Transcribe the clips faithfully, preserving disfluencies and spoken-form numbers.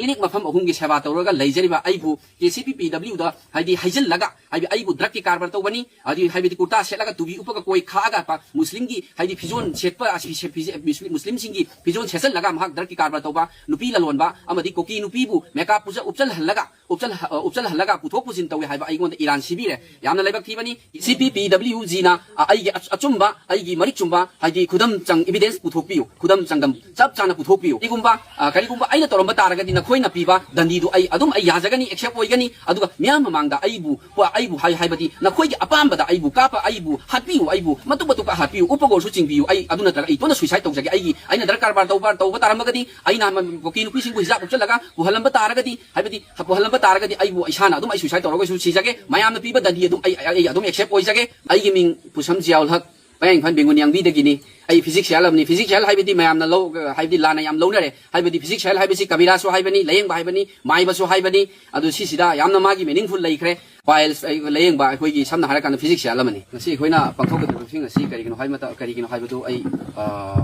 Clinic ꯃꯐꯝ ꯑꯍꯨꯝꯒꯤ ꯁꯦꯕꯥ ꯇꯧꯔꯒ ꯂꯩꯖꯔꯤꯕ ꯑꯩꯕꯨ ꯀꯦ ꯁꯤ ꯄꯤ ꯄꯤ ꯗꯕ꯭ꯂꯤꯌꯨꯗ, ꯍꯥꯏꯗꯤ, ꯍꯩꯖꯤꯜꯂꯒ, ꯍꯥꯏꯗꯤ, ꯑꯩꯕꯨ ꯗ꯭ꯔꯒꯀꯤ ꯀꯔꯕꯥꯔ ꯇꯧꯕꯅꯤ, ꯍꯥꯏꯗꯤ, ꯍꯥꯏꯕꯗꯤ, ꯀꯨꯔꯇꯥ ꯁꯦꯠꯂꯒ ꯇꯨꯕꯤ ꯎꯞꯄꯒ ꯀꯣꯏ ꯈꯥꯛꯑꯒ ꯄ-, ꯃꯨꯁꯂꯤꯝꯒꯤ, ꯍꯥꯏꯗꯤ, ꯐꯤꯖꯣꯜ ꯁꯦꯠꯄ, ꯑꯁꯤ ꯁꯦ-, ꯐꯤꯖꯦ-, ꯃꯨꯁꯂꯤꯝ, ꯃꯨꯁꯂꯤꯝꯁꯤꯡꯒꯤ ꯐꯤꯖꯣꯜ ꯁꯦꯠꯆꯜꯂꯒ ꯃꯍꯥꯛ ꯗ꯭ꯔꯒꯀꯤ ꯀꯔꯕꯥꯔ ꯇꯧꯕ, ꯅꯨꯄꯤ ꯂꯂꯣꯟꯕ ꯑꯃꯗꯤ ꯀꯨꯀꯤ ꯅꯨꯄꯤꯕꯨ ꯃꯦꯀꯞ ꯎꯞꯆ-, ꯎꯞꯆꯜꯍꯜꯂꯒ, ꯎꯞꯆꯜ-, ꯑ, ꯎꯞꯆꯜꯍꯜꯂꯒ ꯄꯨꯊꯣꯛ ꯄꯨꯁꯤꯟ ꯇꯧꯏ ꯍꯥꯏꯕ ꯑꯩꯉꯣꯟꯗ ꯏꯔꯥꯟ ꯁꯤꯕꯤꯔꯦ꯫ ꯌꯥꯝꯅ ꯂꯥꯏꯕꯛ ꯊꯤꯕꯅꯤ꯫ ꯁꯤ ꯄꯤ ꯄꯤ ꯗꯕ꯭ꯂꯤꯌꯨ ꯖꯤꯅ, ꯑ, ꯑꯩꯒꯤ ꯑꯆ-, ꯑꯆꯨꯝꯕ, ꯑꯩꯒꯤ ꯃꯔꯤꯛ ꯆꯨꯝꯕ, ꯍꯥꯏꯗꯤ, ꯈꯨꯗꯝ ꯆꯪ, ꯏꯕꯤꯗꯦꯟꯁ ꯄꯨꯊꯣꯛꯄꯤꯌꯨ, ꯈꯨꯗꯝ ꯆꯥꯡꯗꯝ ꯆꯞ ꯆꯥꯅ ꯄꯨꯊꯣꯛꯄꯤꯌꯨ꯫ ꯀꯔꯤꯒꯨꯝꯕ, ꯑ, ꯀꯔꯤꯒꯨꯝꯕ ꯑꯩꯅ ꯇꯧꯔꯝꯕ ꯇꯥꯔꯒꯗꯤ ꯅꯈꯣꯏꯅ ꯄꯤꯕ ꯗꯟꯗꯤꯗꯨ ꯑꯩ ꯑꯗꯨꯝ ꯑꯩ ꯌꯥꯖꯒꯅꯤ, ꯑꯦꯛꯁꯦꯞ ꯑꯣꯏꯒꯅꯤ꯫ ꯑꯗꯨꯒ ꯃꯤꯌꯥꯝ ꯃꯃꯥꯡꯗ ꯑꯩꯕꯨ, ꯄ-, ꯑꯩꯕꯨ ꯍꯥꯏ-, ꯍꯥꯏꯕꯗꯤ ꯅꯈꯣꯏꯒꯤ ꯑꯄꯥꯝꯕꯗ ꯑꯩꯕꯨ ꯀꯥꯞꯄ, ꯑꯩꯕꯨ ꯍꯥꯠꯄꯤꯌꯨ, ꯑꯩꯕꯨ ꯃꯇꯨꯞ ꯃꯇꯨꯞꯄ ꯍꯥꯠꯄꯤꯌꯨ, ꯎꯞꯄꯒ ꯑꯣꯏꯔꯁꯨ ꯆꯤꯡꯕꯤꯌꯨ, ꯑꯩ ꯑꯗꯨ ꯅꯠꯇ꯭ꯔꯒ ꯑꯩ ꯏꯇꯣꯝꯇ ꯁꯨꯏꯁꯥꯏꯠ ꯇꯧꯖꯒꯦ꯫ ꯑꯩꯒꯤ, ꯑꯩꯅ ꯗ꯭ꯔꯒ ꯀꯔꯕꯥꯔ ꯇꯧꯕ, ꯇꯧꯕ ꯇꯥꯔꯝꯃꯒꯗꯤ, ꯑꯩꯅ ꯃ-, ꯀꯨꯀꯤ ꯅꯨꯄꯤꯁꯤꯡꯕꯨ ꯍꯤꯖꯥꯕ ꯎꯞꯆꯜꯂꯒ ꯄꯨꯍꯜꯂꯝꯕ ꯇꯥꯔꯒꯗꯤ, ꯍꯥꯏꯕꯗꯤ ꯄꯨꯍꯜꯂꯝꯕ ꯇꯥꯔꯒꯗꯤ ꯑꯩꯕꯨ ꯏꯁꯥꯅ ꯑꯗꯨꯝ ꯑꯩ ꯁꯨꯏꯁꯥꯏꯠ ꯇꯧꯔꯒꯁꯨ ꯁꯤꯖꯒꯦ꯫ ꯃꯌꯥꯝꯅ ꯄꯤꯕ ꯗꯟꯗꯤ ꯑꯗꯨꯝ ꯑꯩ, ꯑꯩ ꯑꯗꯨꯝ ꯑꯦꯛꯁꯦꯞ ꯑꯣꯏꯖꯒꯦ꯫ ꯑꯩꯒꯤ ꯃꯤꯡ ꯄꯨꯁꯝ ꯖꯤꯌꯥꯎꯜ ꯍꯛ, ꯄꯌꯥꯡ ꯏꯝꯐꯥꯜ ꯕꯦꯡꯒꯨꯟ ꯌꯥꯡꯕꯤꯗꯒꯤꯅꯤ꯫ ꯑꯩ ꯐꯤꯖꯤꯛꯁꯤꯌꯥꯜ ꯑꯃꯅꯤ꯫ ꯐꯤꯖꯤꯛꯁꯤꯌꯥꯜ ꯍꯥꯏꯕꯗꯤ ꯃꯌꯥꯝꯅ ꯂꯧ-, ꯍꯥꯏꯕꯗꯤ ꯂꯥꯟꯅ ꯌꯥꯝ ꯂꯧꯅꯔꯦ꯫ ꯍꯥꯏꯕꯗꯤ ꯐꯤꯖꯤꯛꯁꯤꯌꯥꯜ ꯍꯥꯏꯕꯁꯤ ꯀꯕꯤꯔꯥꯖꯁꯨ ꯍꯥꯏꯕꯅꯤ, ꯂꯥꯌꯦꯡꯕ ꯍꯥꯏꯕꯅꯤ, ꯃꯥꯏꯕꯁꯨ ꯍꯥꯏꯕꯅꯤ꯫ ꯑꯗꯨ ꯁꯤꯁꯤꯗ ꯌꯥꯝꯅ ꯃꯥꯒꯤ ꯃꯤꯅꯤꯡꯐꯨꯜ ꯂꯩꯈ꯭ꯔꯦ꯫ ꯄꯥꯏꯜꯁ, ꯑꯩ, ꯂꯥꯌꯦꯡꯕ ꯑꯩꯈꯣꯏꯒꯤ ꯁꯝꯅ ꯍꯥꯏꯔꯀꯥꯟꯗ ꯐꯤꯖꯤꯛꯁꯤꯌꯥꯜ ꯑꯃꯅꯤ꯫ ꯉꯁꯤ ꯑꯩꯈꯣꯏꯅ ꯄꯥꯡꯊꯣꯛꯀꯗꯧꯔꯤꯕꯁꯤꯡ ꯑꯁꯤ ꯀꯔꯤꯒꯤꯅꯣ ꯍꯥꯏꯕ ꯃꯇꯝ, ꯀꯔꯤꯒꯤꯅꯣ ꯍꯥꯏꯕꯗꯨ ꯑꯩ, ꯑ,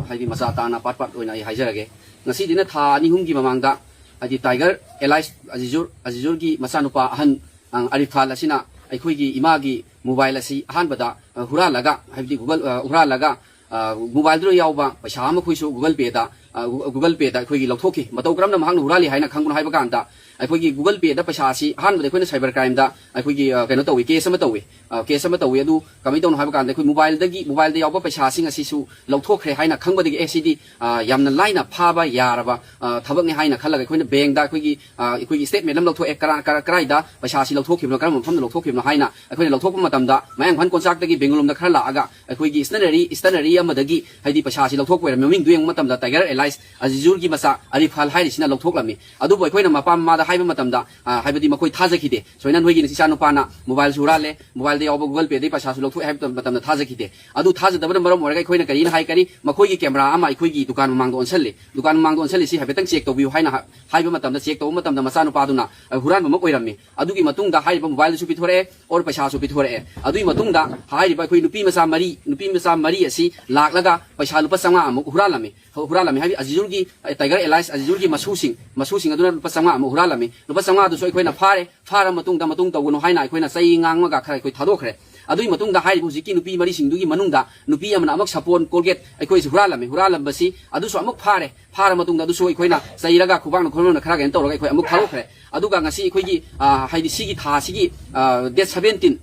ꯍꯥꯏꯗꯤ ꯃꯆꯥ ꯇꯥꯅ ꯄꯥꯔꯠ ꯄꯥꯔꯠ ꯑꯣꯏꯅ ꯑꯩ ꯍꯥꯏꯖꯔꯒꯦ꯫ ꯉꯁꯤꯗꯤꯅ ꯊꯥ ꯑꯅꯤ ꯑꯍꯨꯝꯒꯤ ꯃꯃꯥꯡꯗ, ꯍꯥꯏꯗꯤ ꯇꯥꯏꯒꯔ ꯑꯦꯂꯥꯏꯁ ꯑꯖꯤꯖꯨꯔ, ꯑꯖꯤꯖꯨꯔꯒꯤ ꯃꯆꯥꯅꯨꯄꯥ ꯑꯍꯟ, ꯑ, ꯑꯔꯤꯐꯥꯜ ꯑꯁꯤꯅ ꯑꯩꯈꯣꯏꯒꯤ ꯏꯃꯥꯒꯤ ꯃꯣꯕꯥꯏꯜ ꯑꯁꯤ ꯑꯍꯥꯟꯕꯗ, ꯑ, ꯍꯨꯔꯥꯜꯂꯒ, ꯍꯥꯏꯕꯗꯤ ꯒꯨꯒꯜ, ꯑ, ꯍꯨꯔꯥꯜꯂꯒ, ꯑ, ꯃꯣꯕꯥꯏꯜꯗꯨꯗ ꯌꯥꯎꯕ ꯄꯩꯁꯥ ꯑꯃꯈꯣꯏꯁꯨ ꯒꯨꯒꯜ ꯄꯦꯗ, ꯑ, ꯒꯨ-, ꯒꯨꯒꯜ ꯄꯦꯗ ꯑꯩꯈꯣꯏꯒꯤ ꯂꯧꯊꯣꯛꯈꯤ꯫ ꯃꯇꯧ ꯀꯔꯝꯅ ꯃꯍꯥꯛꯅ ꯍꯨꯔꯥꯜꯂꯤ ꯍꯥꯏꯅ ꯈꯪꯕꯅꯣ ꯍꯥꯏꯕ ꯀꯥꯟꯗ, ꯑꯩꯈꯣꯏꯒꯤ ꯒꯨꯒꯜ ꯄꯦꯗ ꯄꯩꯁꯥ ꯑꯁꯤ ꯑꯍꯥꯟꯕꯗ ꯑꯩꯈꯣꯏꯅ ꯁꯥꯏꯕꯔ ꯀ꯭ꯔꯥꯏꯝꯗ ꯑꯩꯈꯣꯏꯒꯤ, ꯑ, ꯀꯩꯅꯣ ꯇꯧꯏ, ꯀꯦꯁ ꯑꯃ ꯇꯧꯏ꯫ ꯑ, ꯀꯦꯁ ꯑꯃ ꯇꯧꯏ꯫ ꯑꯗꯨ ꯀꯃꯥꯏꯅ ꯇꯧꯅꯣ ꯍꯥꯏꯕ ꯀꯥꯟꯗ, ꯑꯩꯈꯣꯏ ꯃꯣꯕꯥꯏꯜꯗꯒꯤ, ꯃꯣꯕꯥꯏꯜꯗ ꯌꯥꯎꯕ ꯄꯩꯁꯥꯁꯤꯡ ꯑꯁꯤꯁꯨ ꯂꯧꯊꯣꯛꯈ꯭ꯔꯦ ꯍꯥꯏꯅ ꯈꯪꯕꯗꯒꯤ, ꯑꯦ, ꯁꯤꯗꯤ, ꯑ, ꯌꯥꯝꯅ ꯂꯥꯏꯅ ꯐꯥꯕ ꯌꯥꯔꯕ, ꯑ, ꯊꯕꯛꯅꯤ ꯍꯥꯏꯅ ꯈꯜꯂꯒ ꯑꯩꯈꯣꯏꯅ ꯕꯦꯡꯗ ꯑꯩꯈꯣꯏꯒꯤ, ꯑ, ꯑꯩꯈꯣꯏꯒꯤ ꯁ꯭ꯇꯦꯠꯃꯦꯟ ꯑꯃ ꯂꯧꯊꯣꯛꯑꯦ꯫ ꯀꯔꯥ-, ꯀꯔꯥ-, ꯀꯔꯥꯏꯗ ꯄꯩꯁꯥꯁꯤ ꯂꯧꯊꯣꯛꯈꯤꯕꯅꯣ, ꯀꯔꯝꯕ ꯃꯐꯝꯗ ꯂꯧꯊꯣꯛꯈꯤꯕꯅꯣ ꯍꯥꯏꯅ ꯑꯩꯈꯣꯏꯅ ꯂꯧꯊꯣꯛꯄ ꯃꯇꯝꯗ, ꯃꯌꯥꯡꯐꯥꯟ ꯀꯣꯟꯆꯥꯛꯇꯒꯤ ꯕꯦꯡꯒꯂꯣꯔꯣꯝꯗ ꯈꯔ ꯂꯥꯛꯑꯒ ꯑꯩꯈꯣꯏꯒꯤ ꯁ꯭ꯇꯦꯁꯅꯔꯤ, ꯁ꯭ꯇꯦꯁꯅꯔꯤ ꯑꯃꯗꯒꯤ, ꯍꯥꯏꯗꯤ, ꯄꯩꯁꯥꯁꯤ ꯂꯧꯊꯣꯛꯄ ꯑꯣꯏꯔꯝꯃꯤ꯫ ꯃꯃꯤꯡꯗꯨ ꯌꯦꯡꯕ ꯃꯇꯝꯗ ꯇꯥꯏꯒꯔ ꯑꯦꯂꯥꯏꯁ ꯑꯖꯤꯖꯨꯔꯒꯤ ꯃꯆꯥ ꯑꯔꯤꯐꯥꯜ ꯍꯥꯏꯔꯤꯁꯤꯅ ꯂꯧꯊꯣꯛꯂꯝꯃꯤ꯫ ꯑꯗꯨꯕꯨ ꯑꯩꯈꯣꯏꯅ ꯃꯄꯥ ꯃꯃꯥꯗ ꯍꯥꯏꯕ ꯃꯇꯝꯗ, ꯑ, ꯍꯥꯏꯕꯗꯤ ꯃꯈꯣꯏ ꯊꯥꯖꯈꯤꯗꯦ꯫ ꯁꯨꯃꯥꯏꯅ ꯅꯣꯏꯒꯤ ꯏꯆꯥꯅꯨꯄꯥꯅ ꯃꯣꯕꯥꯏꯜꯁꯨ ꯍꯨꯔꯥꯜꯂꯦ, ꯃꯣꯕꯥꯏꯜꯗ ꯌꯥꯎꯕ ꯒꯨꯒꯜ ꯄꯦꯗꯒꯤ ꯄꯩꯁꯥꯁꯨ ꯂꯧꯊꯣꯛꯑꯦ ꯍꯥꯏꯕ ꯃꯇꯝꯗ ꯊꯥꯖꯈꯤꯗꯦ꯫ ꯑꯗꯨ ꯊꯥꯖꯗꯕꯅ ꯃꯔꯝ ꯑꯣꯏꯔꯒ ꯑꯩꯈꯣꯏꯅ ꯀꯔꯤꯅ ꯍꯥꯏ, ꯀꯔꯤ, ꯃꯈꯣꯏꯒꯤ ꯀꯦꯃꯦꯔꯥ ꯑꯃ ꯑꯩꯈꯣꯏꯒꯤ ꯗꯨꯀꯥꯟ ꯃꯃꯥꯡꯗ ꯑꯣꯟꯁꯜꯂꯤ, ꯗꯨꯀꯥꯟ ꯃꯃꯥꯡꯗ ꯑꯣꯟꯁꯜꯂꯤꯁꯤ ꯍꯥꯏꯐꯦꯠꯇꯪ ꯆꯦꯛ ꯇꯧꯕꯤꯌꯨ ꯍꯥꯏꯅ ꯍꯥ-, ꯍꯥꯏꯕ ꯃꯇꯝꯗ, ꯆꯦꯛ ꯇꯧꯕ ꯃꯇꯝꯗ ꯃꯆꯥꯅꯨꯄꯥꯗꯨꯅ, ꯑ, ꯍꯨꯔꯥꯟꯕꯃꯛ ꯑꯣꯏꯔꯝꯃꯤ꯫ ꯑꯗꯨꯒꯤ ꯃꯇꯨꯡꯗ ꯍꯥꯏꯔꯤꯕ ꯃꯣꯕꯥꯏꯜꯗꯨꯁꯨ ꯄꯤꯊꯣꯔꯛꯑꯦ, ꯑꯣꯔ ꯄꯩꯁꯥꯁꯨ ꯄꯤꯊꯣꯔꯛꯑꯦ꯫ ꯑꯗꯨꯒꯤ ꯃꯇꯨꯡꯗ ꯍꯥꯏꯔꯤꯕ ꯑꯩꯈꯣꯏ ꯅꯨꯄꯤ ꯃꯆꯥ ꯃꯔꯤ, ꯅꯨꯄꯤ ꯃꯆꯥ ꯃꯔꯤ ꯑꯁꯤ ꯂꯥꯛꯂꯒ ꯄꯩꯁꯥ ꯂꯨꯄꯥ ꯆꯥꯝꯃꯉꯥ ꯑꯃꯨꯛ ꯍꯨꯔꯥꯜꯂꯝꯃꯤ꯫ ꯍꯨ-, ꯍꯨꯔꯥꯜꯂꯝꯃꯤ ꯑꯖꯤꯖꯨꯔꯒꯤ, ꯑ, Tiger Alliance ꯑꯖꯤꯖꯨꯔꯒꯤ ꯃꯁꯨꯁꯤꯡ, ꯃꯁꯨꯁꯤꯡ ꯑꯗꯨꯅ ꯂꯨꯄꯥ ꯆꯥꯝꯃꯉꯥ ꯑꯃ ꯍꯨꯔꯥꯜꯂꯝꯃꯤ꯫ ꯂꯨꯄꯥ ꯆꯥꯝꯃꯉꯥꯗꯨꯁꯨ ꯑꯩꯈꯣꯏꯅ ꯐꯥꯔꯦ, ꯐꯥꯔ ꯃꯇꯨꯡꯗ ꯃꯇꯨꯡ ꯇꯧꯒꯅꯨ ꯍꯥꯏꯅ ꯑꯩꯈꯣꯏꯅ ꯆꯩ ꯉꯥꯡꯉꯒ ꯈꯔ ꯑꯩꯈꯣꯏ ꯊꯥꯗꯣꯛꯈ꯭ꯔꯦ꯫ ꯑꯗꯨꯒꯤ ꯃꯇꯨꯡꯗ ꯍꯥꯏꯔꯤꯕ ꯍꯧꯖꯤꯛꯀꯤ ꯅꯨꯄꯤ ꯃꯔꯤꯁꯤꯡꯗꯨꯒꯤ ꯃꯅꯨꯡꯗ ꯅꯨꯄꯤ ꯑꯃꯅ ꯑꯃꯨꯛ ꯁꯥꯄꯣꯟ, Colgate ꯑꯩꯈꯣꯏꯁꯤ ꯍꯨꯔꯥꯜꯂꯝꯃꯤ꯫ ꯍꯨꯔꯥꯜꯂꯝꯕꯁꯤ ꯑꯗꯨꯁꯨ ꯑꯃꯨꯛ ꯐꯥꯔꯦ꯫ ꯐꯥꯔ ꯃꯇꯨꯡꯗ ꯑꯗꯨꯁꯨ ꯑꯩꯈꯣꯏꯅ ꯆꯩꯔꯒ ꯈꯨꯕꯥꯛꯅ ꯈꯨꯔꯝꯅ ꯈꯔ ꯀꯩꯅꯣ ꯇꯧꯔꯒ ꯑꯩꯈꯣꯏ ꯑꯃꯨꯛ ꯊꯥꯗꯣꯛꯈ꯭ꯔꯦ꯫ ꯑꯗꯨꯒ ꯉꯁꯤ ꯑꯩꯈꯣꯏꯒꯤ, ꯑ, ꯍꯥꯏꯗꯤ ꯁꯤꯒꯤ ꯊꯥꯁꯤꯒꯤ, ꯑ, date seventeen,